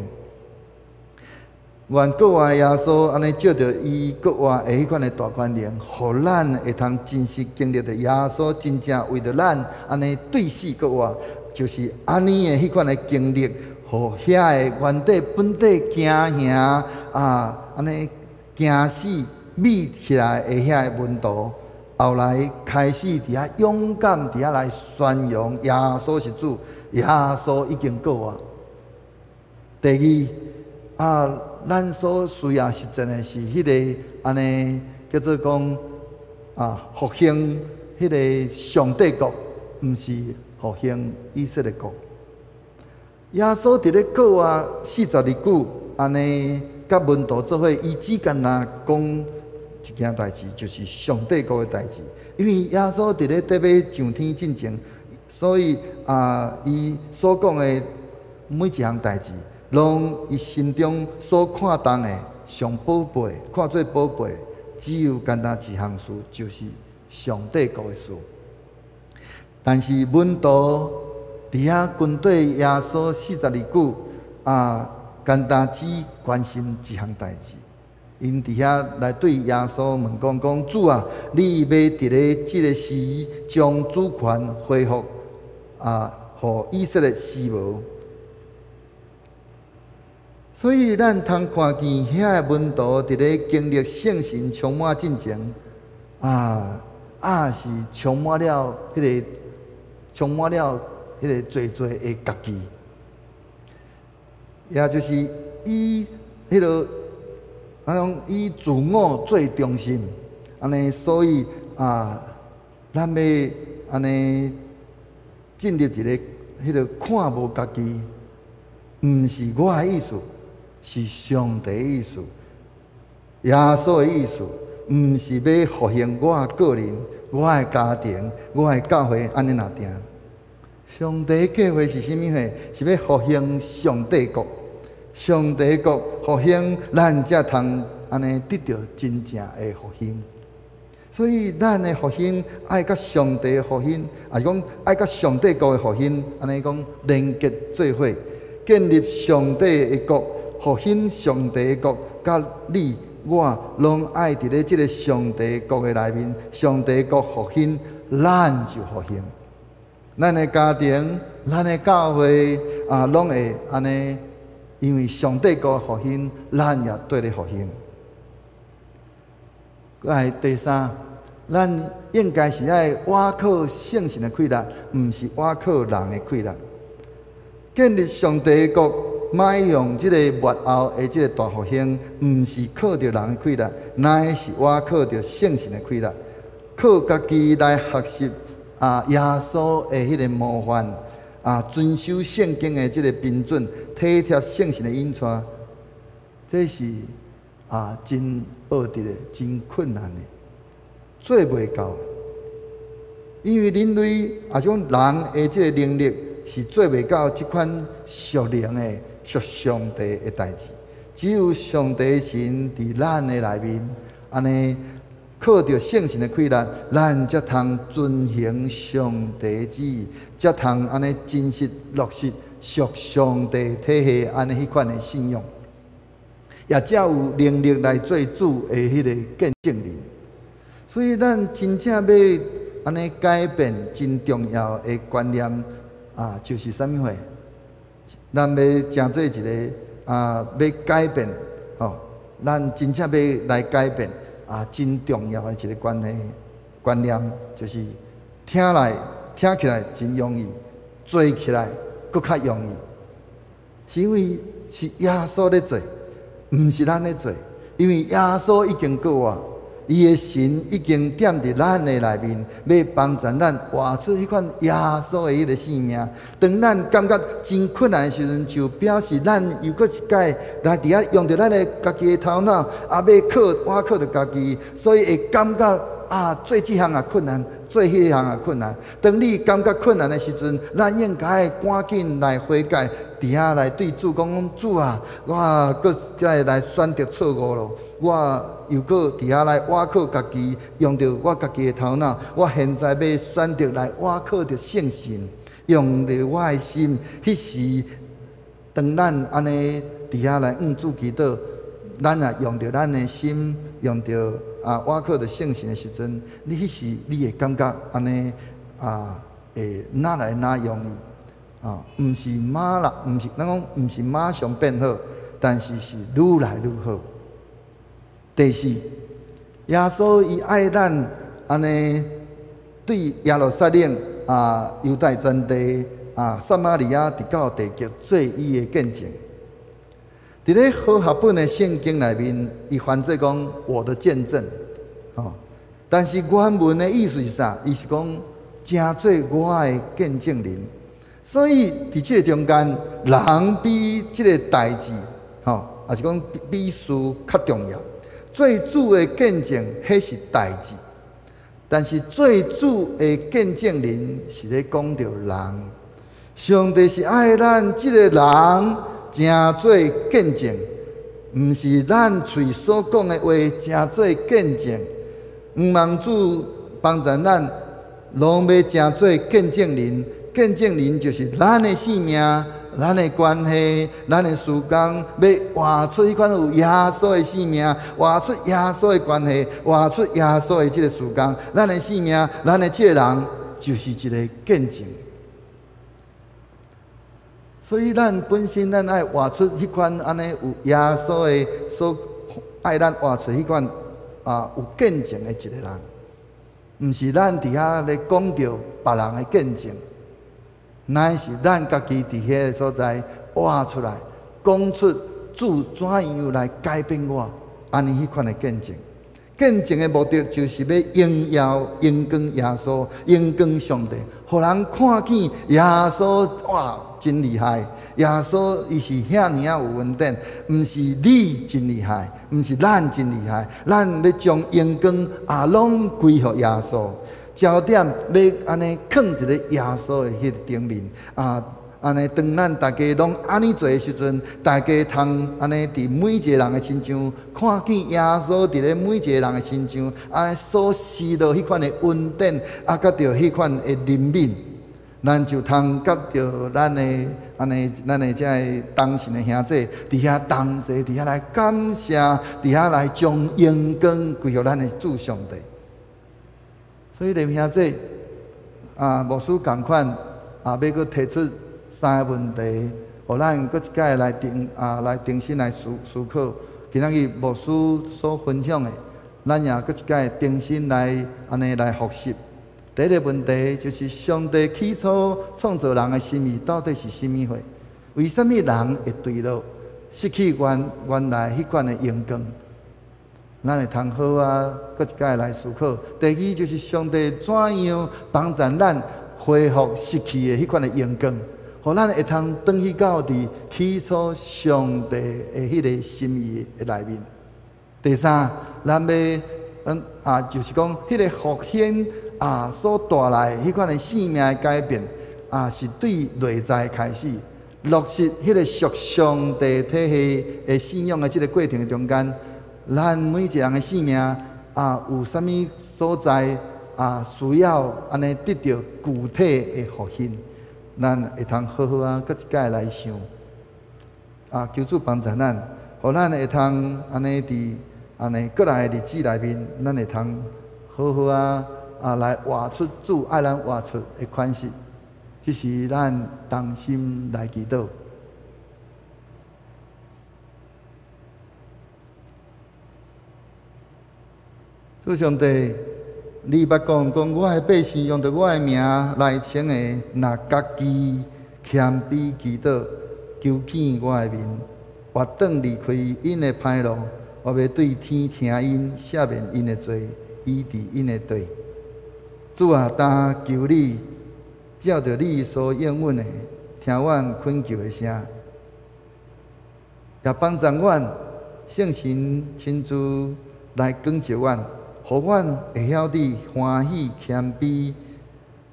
願復活的耶穌按呢藉著伊復活的彼款的大權能，予咱會通真實經歷著耶穌真正為著咱按呢對死復活，就是按呢的彼款的經歷，予遐个原底本底驚嚇啊，按呢驚死覕起來的遐个門徒，後來開始佇遐勇敢佇遐來宣揚耶穌是主，耶穌已經復活。第二啊，咱所需要實踐的是彼个按呢叫做講啊復興彼个上帝國，毋是復興以色列國。耶穌佇咧復活40日久，按呢佮門徒做伙，伊只干焦講一件代誌，就是上帝國的代誌。因為耶穌佇咧得欲上天進前，所以啊，伊所講的每一項代誌，攏伊心中所看重的上寶貝，看做寶貝，只有干焦一項事，就是上帝國的事。但是門徒佇遐跟綴耶穌40日久，啊，干焦只關心一項代誌。𪜶佇遐來對耶穌問講講：主啊，你欲佇咧這个時將主權恢復啊，予以色列是無？所以咱通看見遐个門徒佇咧經歷聖神充滿進前，啊啊是充滿了彼個，充滿了彼個濟濟的家己，也就是以彼個。啊，攏以自我做中心，按呢，所以啊，咱欲按呢進入一个彼个看無家己，毋是我的意思，是上帝的意思，耶穌的意思，毋是欲復興我個人、我的家庭、我的教會按呢爾定。上帝計劃是啥物貨？是欲復興上帝國。上帝國復興，咱才通按呢得著真正的復興。所以，咱的復興愛佮上帝的復興，抑是講愛佮上帝國的復興，按呢講連結做伙，建立上帝的國，復興上帝的國，佮你我攏愛佇咧這个上帝國的內面，上帝國復興，咱就復興。咱的家庭、咱的教會啊，攏會按呢。因為上帝國復興，咱也綴咧復興。閣來第三，咱應該是愛倚靠聖神的氣力，毋是倚靠人的氣力。建立上帝國，邁向這個末後的這個大復興，毋是靠著人的氣力，乃是倚靠著聖神的氣力，靠家己來學習啊耶穌的彼个模範。啊，遵守聖經的這个標準，體貼聖神的引帶，這是啊真惡的，真困難的，做袂到。因為人類抑是講人的這个能力是做袂到這款屬靈的、屬上帝的代誌。只有上帝神佇咱的內面，按呢靠著聖神的氣力，咱才通遵行上帝旨意，才通按呢真實落實屬上帝體系按呢彼款的信仰，也才有能力來做主的彼个見證人。所以，咱真正欲按呢改變真重要的觀念啊，就是啥物貨？咱欲成做一个啊，欲改變吼，咱真正欲來改變。啊，真重要的一个觀念，觀念就是聽來聽起來真容易，做起來閣較容易，是因為是耶穌咧做，毋是咱咧做。因為耶穌已經復活，伊的神已經踮佇咱的內面，欲幫助咱活出彼款耶穌的彼个生命。當咱感覺真困難的時陣，就表示咱又閣一擺來佇遐用著咱的家己的頭腦，啊，欲靠倚靠著家己，所以會感覺啊，做這項也困難，做彼項也困難。當你感覺困難的時陣，咱應該趕緊來悔改，佇遐來對主講：主啊，我閣再來選擇錯誤咯。我又閣佇遐來倚靠家己，用著我家己的頭腦。我現在欲選擇來倚靠著聖神。用著我的心。彼时，当咱按呢伫遐来向主祈祷，咱若用著咱的心，用著啊，倚靠著圣神的时阵，你彼时你会感觉按呢啊，会哪来哪容易啊？毋是马啦，毋是咱讲，毋是马上变好，但是是愈来愈好。第四，耶稣伊爱咱按呢，对耶路撒冷啊、犹太全地啊、撒玛利亚，直到地极做伊的见证。伫咧和合本的圣经内面，伊翻做讲我的见证，吼。但是原文的意思是啥？伊是讲成做我的见证人。所以伫这个中间，人比这个代志，吼，也是讲比事较重要。做主的见证，彼是代志；但是做主的见证人，是咧讲著人。上帝是爱咱这个人。成做见证，毋是咱喙所讲的话，成做见证。毋望主帮助咱，拢欲成做见证人。见证人就是咱的性命、咱的关系、咱的时间，欲活出彼款有耶稣的性命，活出耶稣的关系，活出耶稣的这个时间。咱的性命，咱的这个人，就是一个见证。所以，咱本身咱爱活出彼款按呢有耶稣的所爱咱活出彼款啊有见证的一个人，毋是咱伫遐咧讲著别人的见证，乃是咱家己伫彼个所在活出来，讲出主怎样来改变我，按呢彼款的见证。见证的目的就是欲荣耀、荣光耶稣、荣光上帝，予人看见耶稣哇！真厉害！耶稣伊是遐尔仔有恩典，毋是你真厉害，毋是咱真厉害，咱欲将荣光啊拢归予耶稣。焦点欲按呢囥伫咧耶稣的彼个顶面啊，按呢当咱大家拢按呢做的时阵，大家通按呢伫每一个人的身上看见耶稣伫咧每一个人的身上，按呢所施落彼款的恩典，啊，佮著彼款的怜悯。咱就通佮著咱的按呢，咱的这个同信的兄弟，伫遐同齐，伫遐来感谢，伫遐来将荣光归予咱的主上帝。所以，连兄弟啊，牧师仝款啊，欲阁提出三个问题，予咱阁一摆来重啊，来重新来思思考。今仔日牧师所分享的，咱也阁一摆重新来按呢来复习。第一个问题就是上帝起初创造人的心意到底是啥物货？为啥物人会坠落，失去原原来彼款的荣光？咱会通好啊，阁一摆来思考。第二就是上帝怎样帮助咱恢复失去的彼款的荣光，予咱会通转去到伫起初上帝的彼个心意的内面。第三，咱欲啊，就是讲彼个复兴啊所带来彼款的生命的改变啊，是对内在开始落实彼个属上帝体系的信仰的这个过程中间，咱每一个人的生命啊，有啥物所在啊需要按呢得著具体的复兴，咱会通好好啊，阁一摆来想啊，求主帮助咱，予咱会通按呢伫按呢阁来的日子内面，咱会通好好啊啊来活出主爱咱活出的款式，这是咱同心来祈祷。主上帝，你捌讲讲，我的百姓用著我的名来称的，若家己谦卑祈祷，求见我的面，回转离开𪜶的歹路，我欲对天听𪜶，赦免𪜶的罪，医治𪜶的地。主啊，但求你照著你所应允的，听阮恳求的声，也帮助阮圣神亲自来光照阮，予阮会晓得欢喜谦卑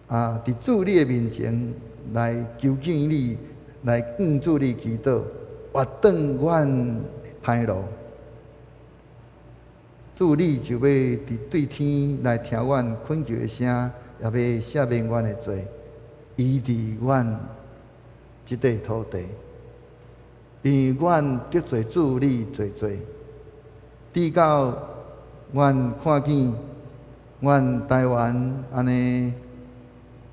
啊！伫主你的面前来求见你，来向主你祈祷，回转阮歹路。主你就欲伫对天来听阮恳求的声，也欲赦免阮的罪，醫治阮這塊土地，因為阮得罪主你濟濟，直到阮看見阮台灣按呢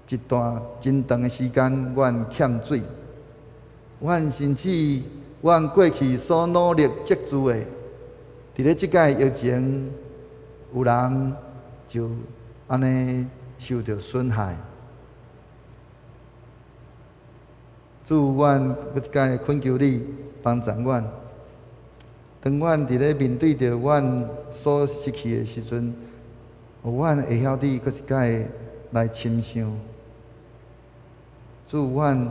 一段真長的時間，阮欠水，阮甚至阮過去所努力積聚的，佇咧這擺疫情，有人就按呢受著損害。主，阮閣一擺懇求你幫助阮。當阮佇咧面對著阮所失去的時陣，予阮會曉得閣一擺來深想。主，阮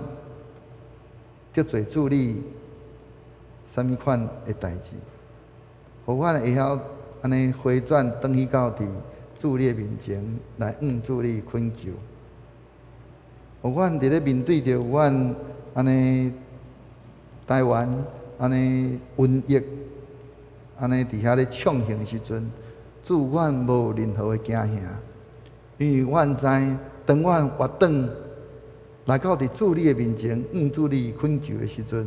得罪主你啥物款的代誌，予阮會曉按呢回轉轉去到佇主你的面前來向主你懇求。予阮佇咧面對著阮按呢台灣按呢瘟疫按呢佇遐咧暢行的時陣，主，阮無任何的驚嚇，因為阮知當阮活轉來到佇主你的面前，向主你懇求的時陣，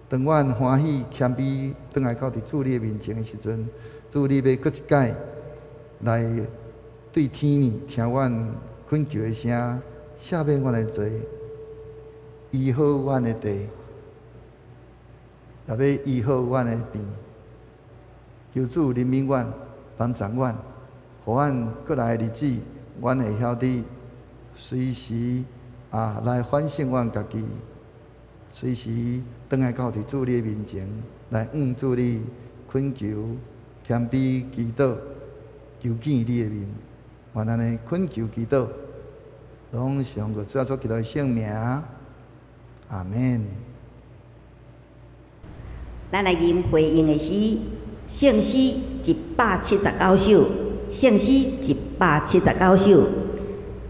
當阮歡喜謙卑轉來到佇主你的面前的時陣，主你欲閣一擺來對天呢聽阮懇求的聲，赦免阮的罪，醫好阮的地，也欲醫好阮的病。求主憐憫阮，幫助阮，予阮過來的日子，阮會曉得隨時來反省阮家己，隨時轉來到佇主你的面前來向主你懇求、謙卑祈禱，求見你的面。願按呢懇求祈禱，攏是奉主耶穌基督的聖名，阿們。咱來吟回應的詩，聖詩179首，聖詩179首，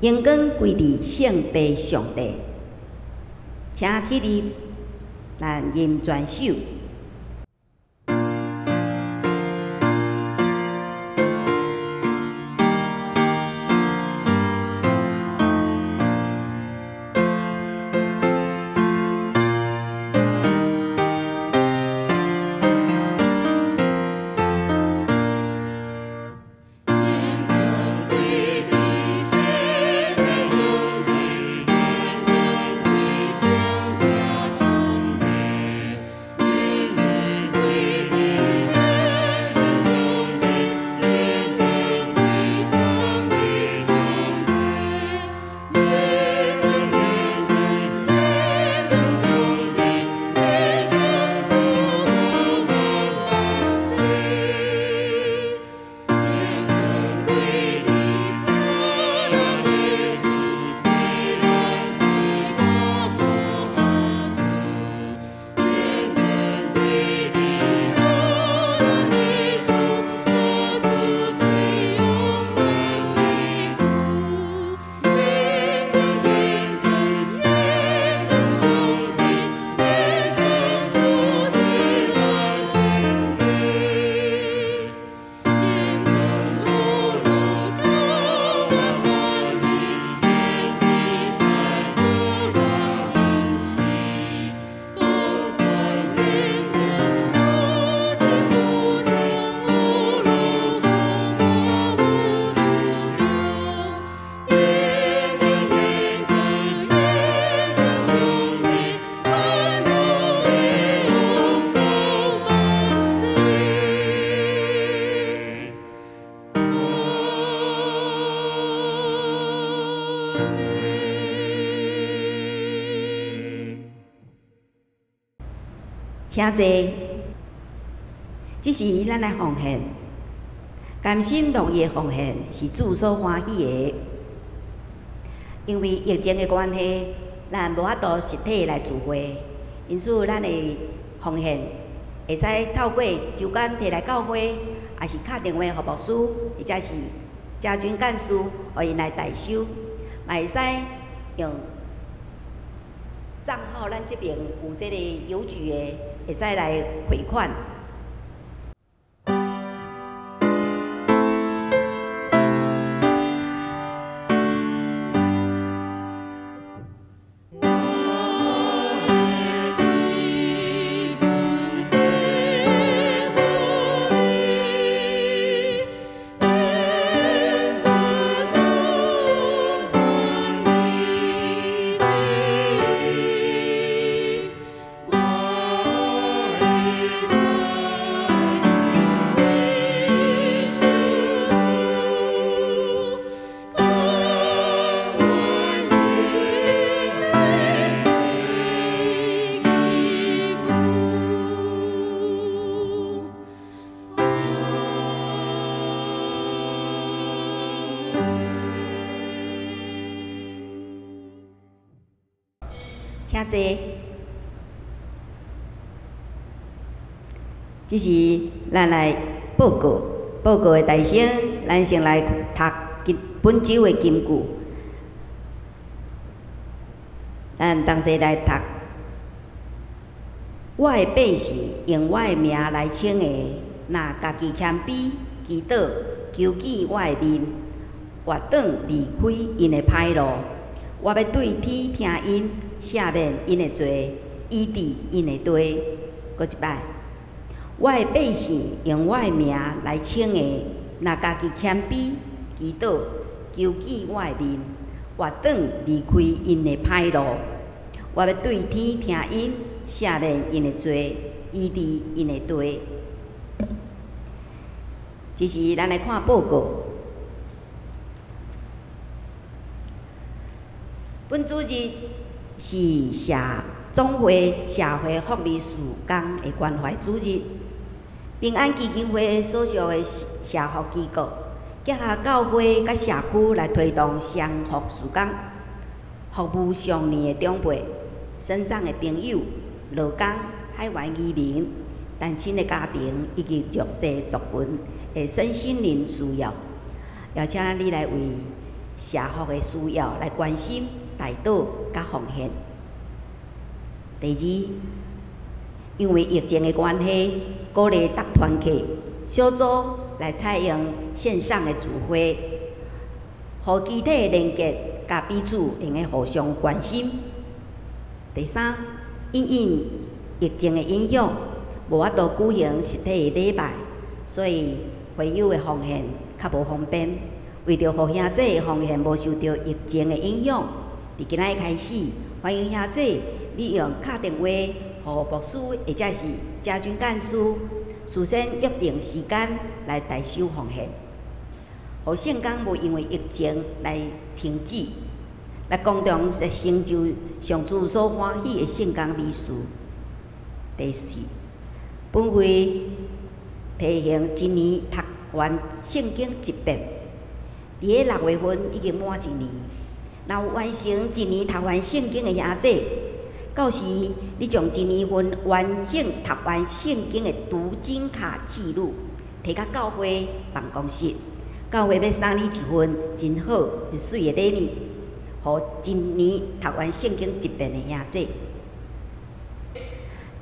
榮光歸佇聖父上帝，請起立，咱吟全首。請坐。這時咱來奉獻，甘心樂意奉獻是主所歡喜的。因為疫情的關係，咱無法度實體來聚會，因此咱的奉獻會使透過週間提來教會，抑是敲電話予牧師，或者是家軍幹事，予𪜶來代收，嘛會使用帳號，咱這邊有這個郵局的，會使來匯款。濟。這是咱來報告，報告的大聲，咱先來讀本週的金句。咱同齊來讀。我的百姓用我的名來稱的，若家己謙卑祈禱，求見我的面，活轉離開𪜶的歹路，我欲對天聽𪜶，赦免𪜶的罪，醫治𪜶的地。閣一擺，我的百姓用我的名來稱的，若家己謙卑祈禱，求見我的面，活轉離開𪜶的歹路，我欲對天聽𪜶，赦免𪜶的罪，醫治𪜶的地。這是咱來看報告。本主日是社總會社會福利事工的關懷主日，平安基金會所屬的社福機構，結合教會佮社區來推動雙福事工，服務上年的長輩、身障的朋友、勞工、海外移民、單親的家庭以及弱勢族群的身心靈需要，邀請你來為社福的需要來關心、代禱佮奉獻。第二，因為疫情的關係，鼓勵逐團契小組來採用線上的聚會，予肢體連結，佮彼此會用互相關心。第三，因應疫情的影響，無法度舉行實體的禮拜，所以會友的奉獻較無方便。為著予兄弟的奉獻無受著疫情的影響，佇今仔日開始，歡迎兄弟你用敲電話予牧師或者是家軍幹事，事先約定時間來代收奉獻，予聖工無因為疫情來停止，來共同來成就上主所歡喜的聖工美事。第四，本會提行一年讀完聖經一遍，佇咧6月份已經滿一年。若有完成一年讀完聖經的兄弟，到時你將一年份完整讀完聖經的讀經卡記錄，提到教會辦公室，教會欲送你一份真好、真媠的禮物，予一年讀完聖經一遍的兄弟。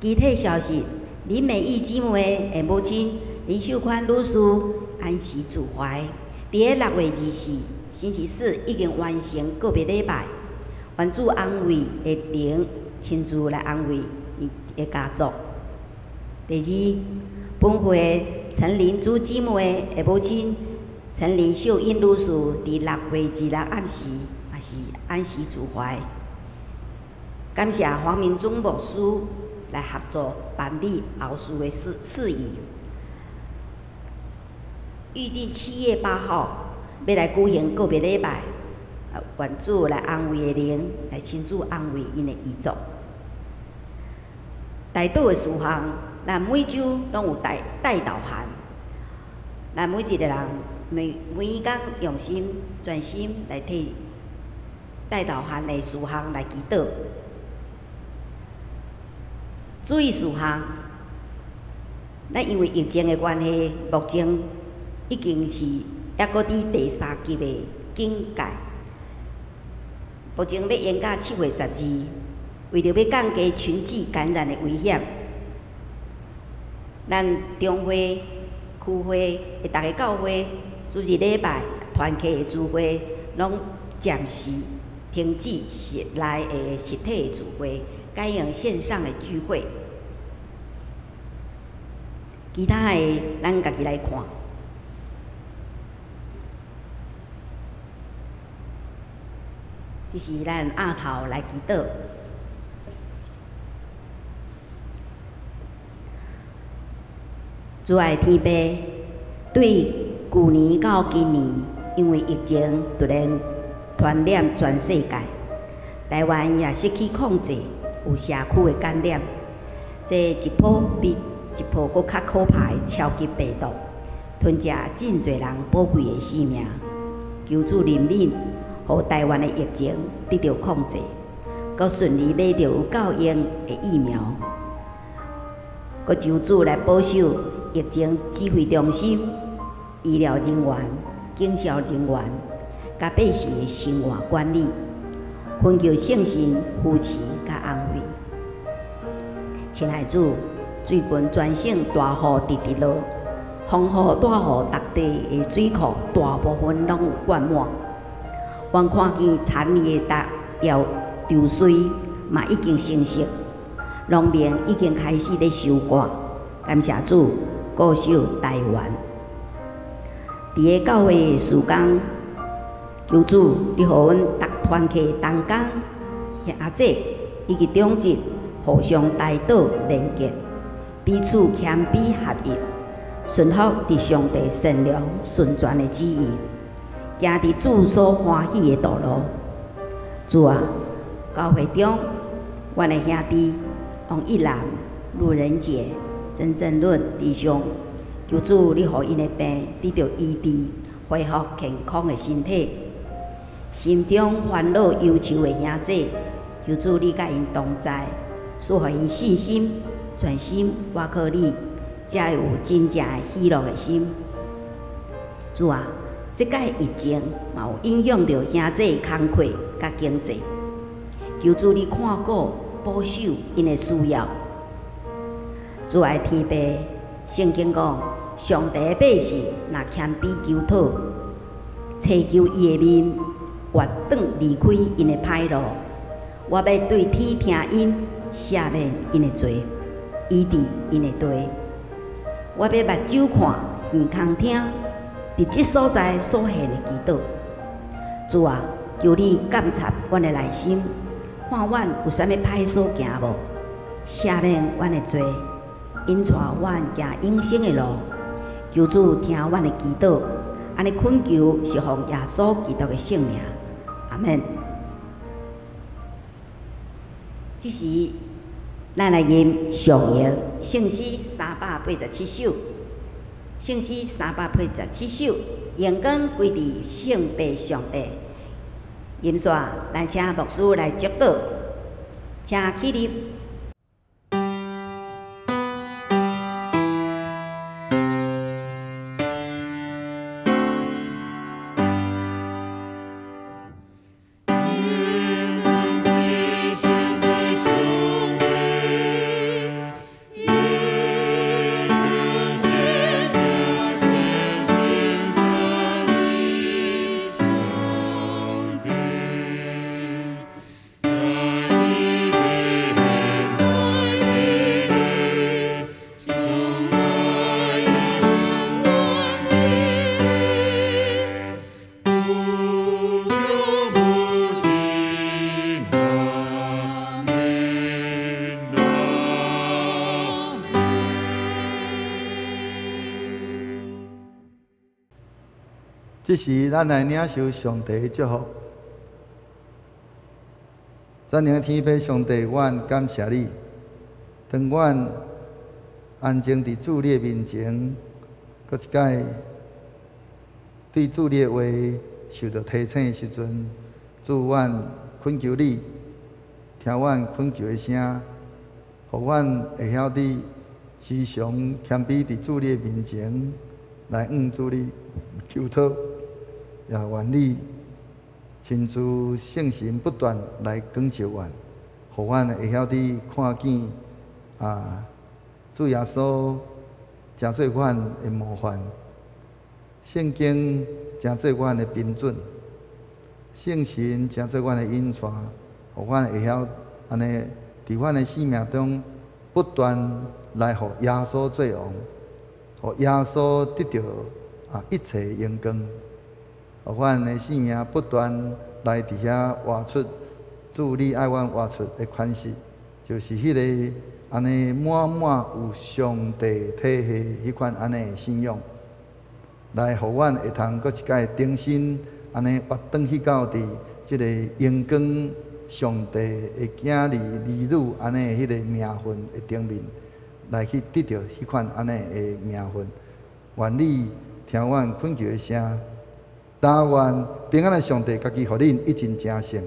其他消息，林美玉姊妹的母親林秀寬女士安息主懷，佇咧6月24星期四已經完成告別禮拜，願主安慰的靈親自來安慰伊的家族。第二，本會陳林珠姊妹的母親陳林秀英女士，佇6月26暗時也是安息主懷。感謝黃明忠牧師來合作辦理後事的事宜。預定7月8號欲來舉行告別禮拜，願主來安慰的靈，來親自安慰𪜶的遺族。代禱的事項，咱每週攏有代禱函，咱每一個人每工用心專心來替代禱函的事項來祈禱。注意事項，咱因為疫情的關係，目前已經是猶閣佇第三級的警戒，目前欲延到7月12，為著欲降低群聚感染的危險，咱中會、區會的逐个教會，主日禮拜團契的聚會，攏暫時停止室內的實體的聚會，改用線上的聚會。其他的，咱家己來看。這是咱額頭來祈禱。主愛天父，對舊年到今年，因為疫情突然傳染全世界，台灣也失去控制，有社區的感染，這一波比一波閣較可怕的超級病毒，吞食真濟人寶貴的性命。求主憐憫，予台灣的疫情得著控制，閣順利買著有夠用的疫苗，閣求主來保守疫情指揮中心、醫療人員、警消人員，佮百姓的生活管理，懇求聖神扶持佮安慰。親愛主，最近全省大雨直直落，風雨大雨，逐地的水庫大部分攏有灌滿。阮看見田裡的大條稻穗嘛已經成熟，農民已經開始咧收割。感謝主，固守台灣。佇个教會的事工，求主你予阮逐團契同工、兄姐以及長執互相代禱連結，彼此謙卑合一，順服佇上帝善良順全的旨意，行佇主所歡喜的道路。主啊，教會中，阮的兄弟王一男、路人杰、曾正倫弟兄，求主你予𪜶的病得著醫治，恢復健康的身體。心中煩惱憂愁的兄弟，求主你佮𪜶同在，賜予𪜶信心，全心倚靠你，才會有真正的喜樂的心。主啊，這擺疫情嘛有影響著兄弟工課佮經濟，求主你看顧保守𪜶的需要。主愛天父，聖經講，上帝的百姓若謙卑求討，尋求伊的面，越轉離開𪜶的歹路，我欲對天聽𪜶，赦免𪜶的罪，醫治𪜶的地。我欲目睭看，耳孔聽，佇這所在所獻的祈禱。主啊，求你監察阮的內心，看阮有啥物歹所行無，赦免阮的罪，引帶阮行永生的路。求主聽阮的祈禱，按呢懇求是奉耶穌基督的聖名，阿們。這時，咱來吟上詠聖詩387首，聖詩387首，榮光歸佇聖父上帝。吟煞，咱請牧師來祝禱，請起立。這時，咱來領受上帝的祝福。全能的天父上帝，阮感謝你。當阮安靜佇主你的面前，閣一擺對主你的話受著提醒的時陣，主，阮懇求你，聽阮懇求的聲，予阮會曉得時常謙卑佇主你的面前來向主你求討。也願你親自聖神不斷來光照阮，予阮會曉得看見啊，主耶穌成做阮的模範，聖經成做阮的標準，聖神成做阮的引帶，予阮會曉按呢佇阮的生命中不斷來予耶穌做王，予耶穌得著啊一切榮光。予阮的生命不斷來佇遐活出主你愛阮活出的款式，就是彼个按呢滿滿有上帝體系彼款按呢信仰，來予阮會通閣一擺重新按呢活轉去到佇這个榮光上帝的囝兒兒女按呢彼個名分的頂面，來去得著彼款按呢的名分。願你聽阮懇求的聲。但願平安的上帝，家己予恁一盡成聖，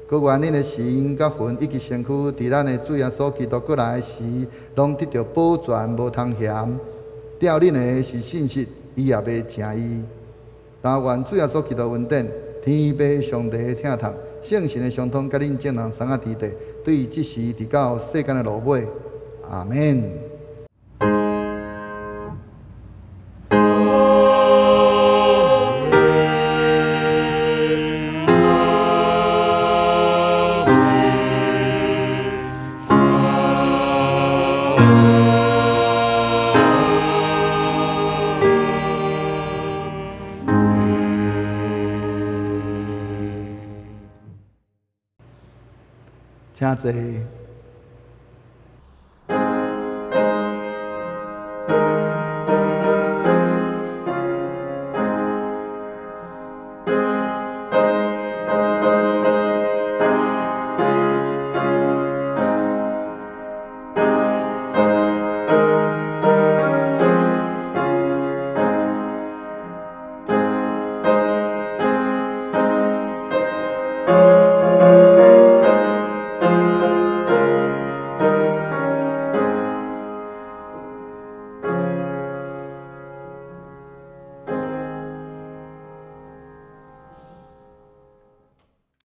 閣願恁的心佮魂以及身軀，佇咱的主耶穌基督閣來時，攏得著保全，無通嫌。吊恁的是信實，伊也欲成伊。但願主耶穌基督恩典、天父上帝的疼痛、聖神的相通，佮恁眾人送仔佇底，對這時直到世間的落尾。阿們。請坐。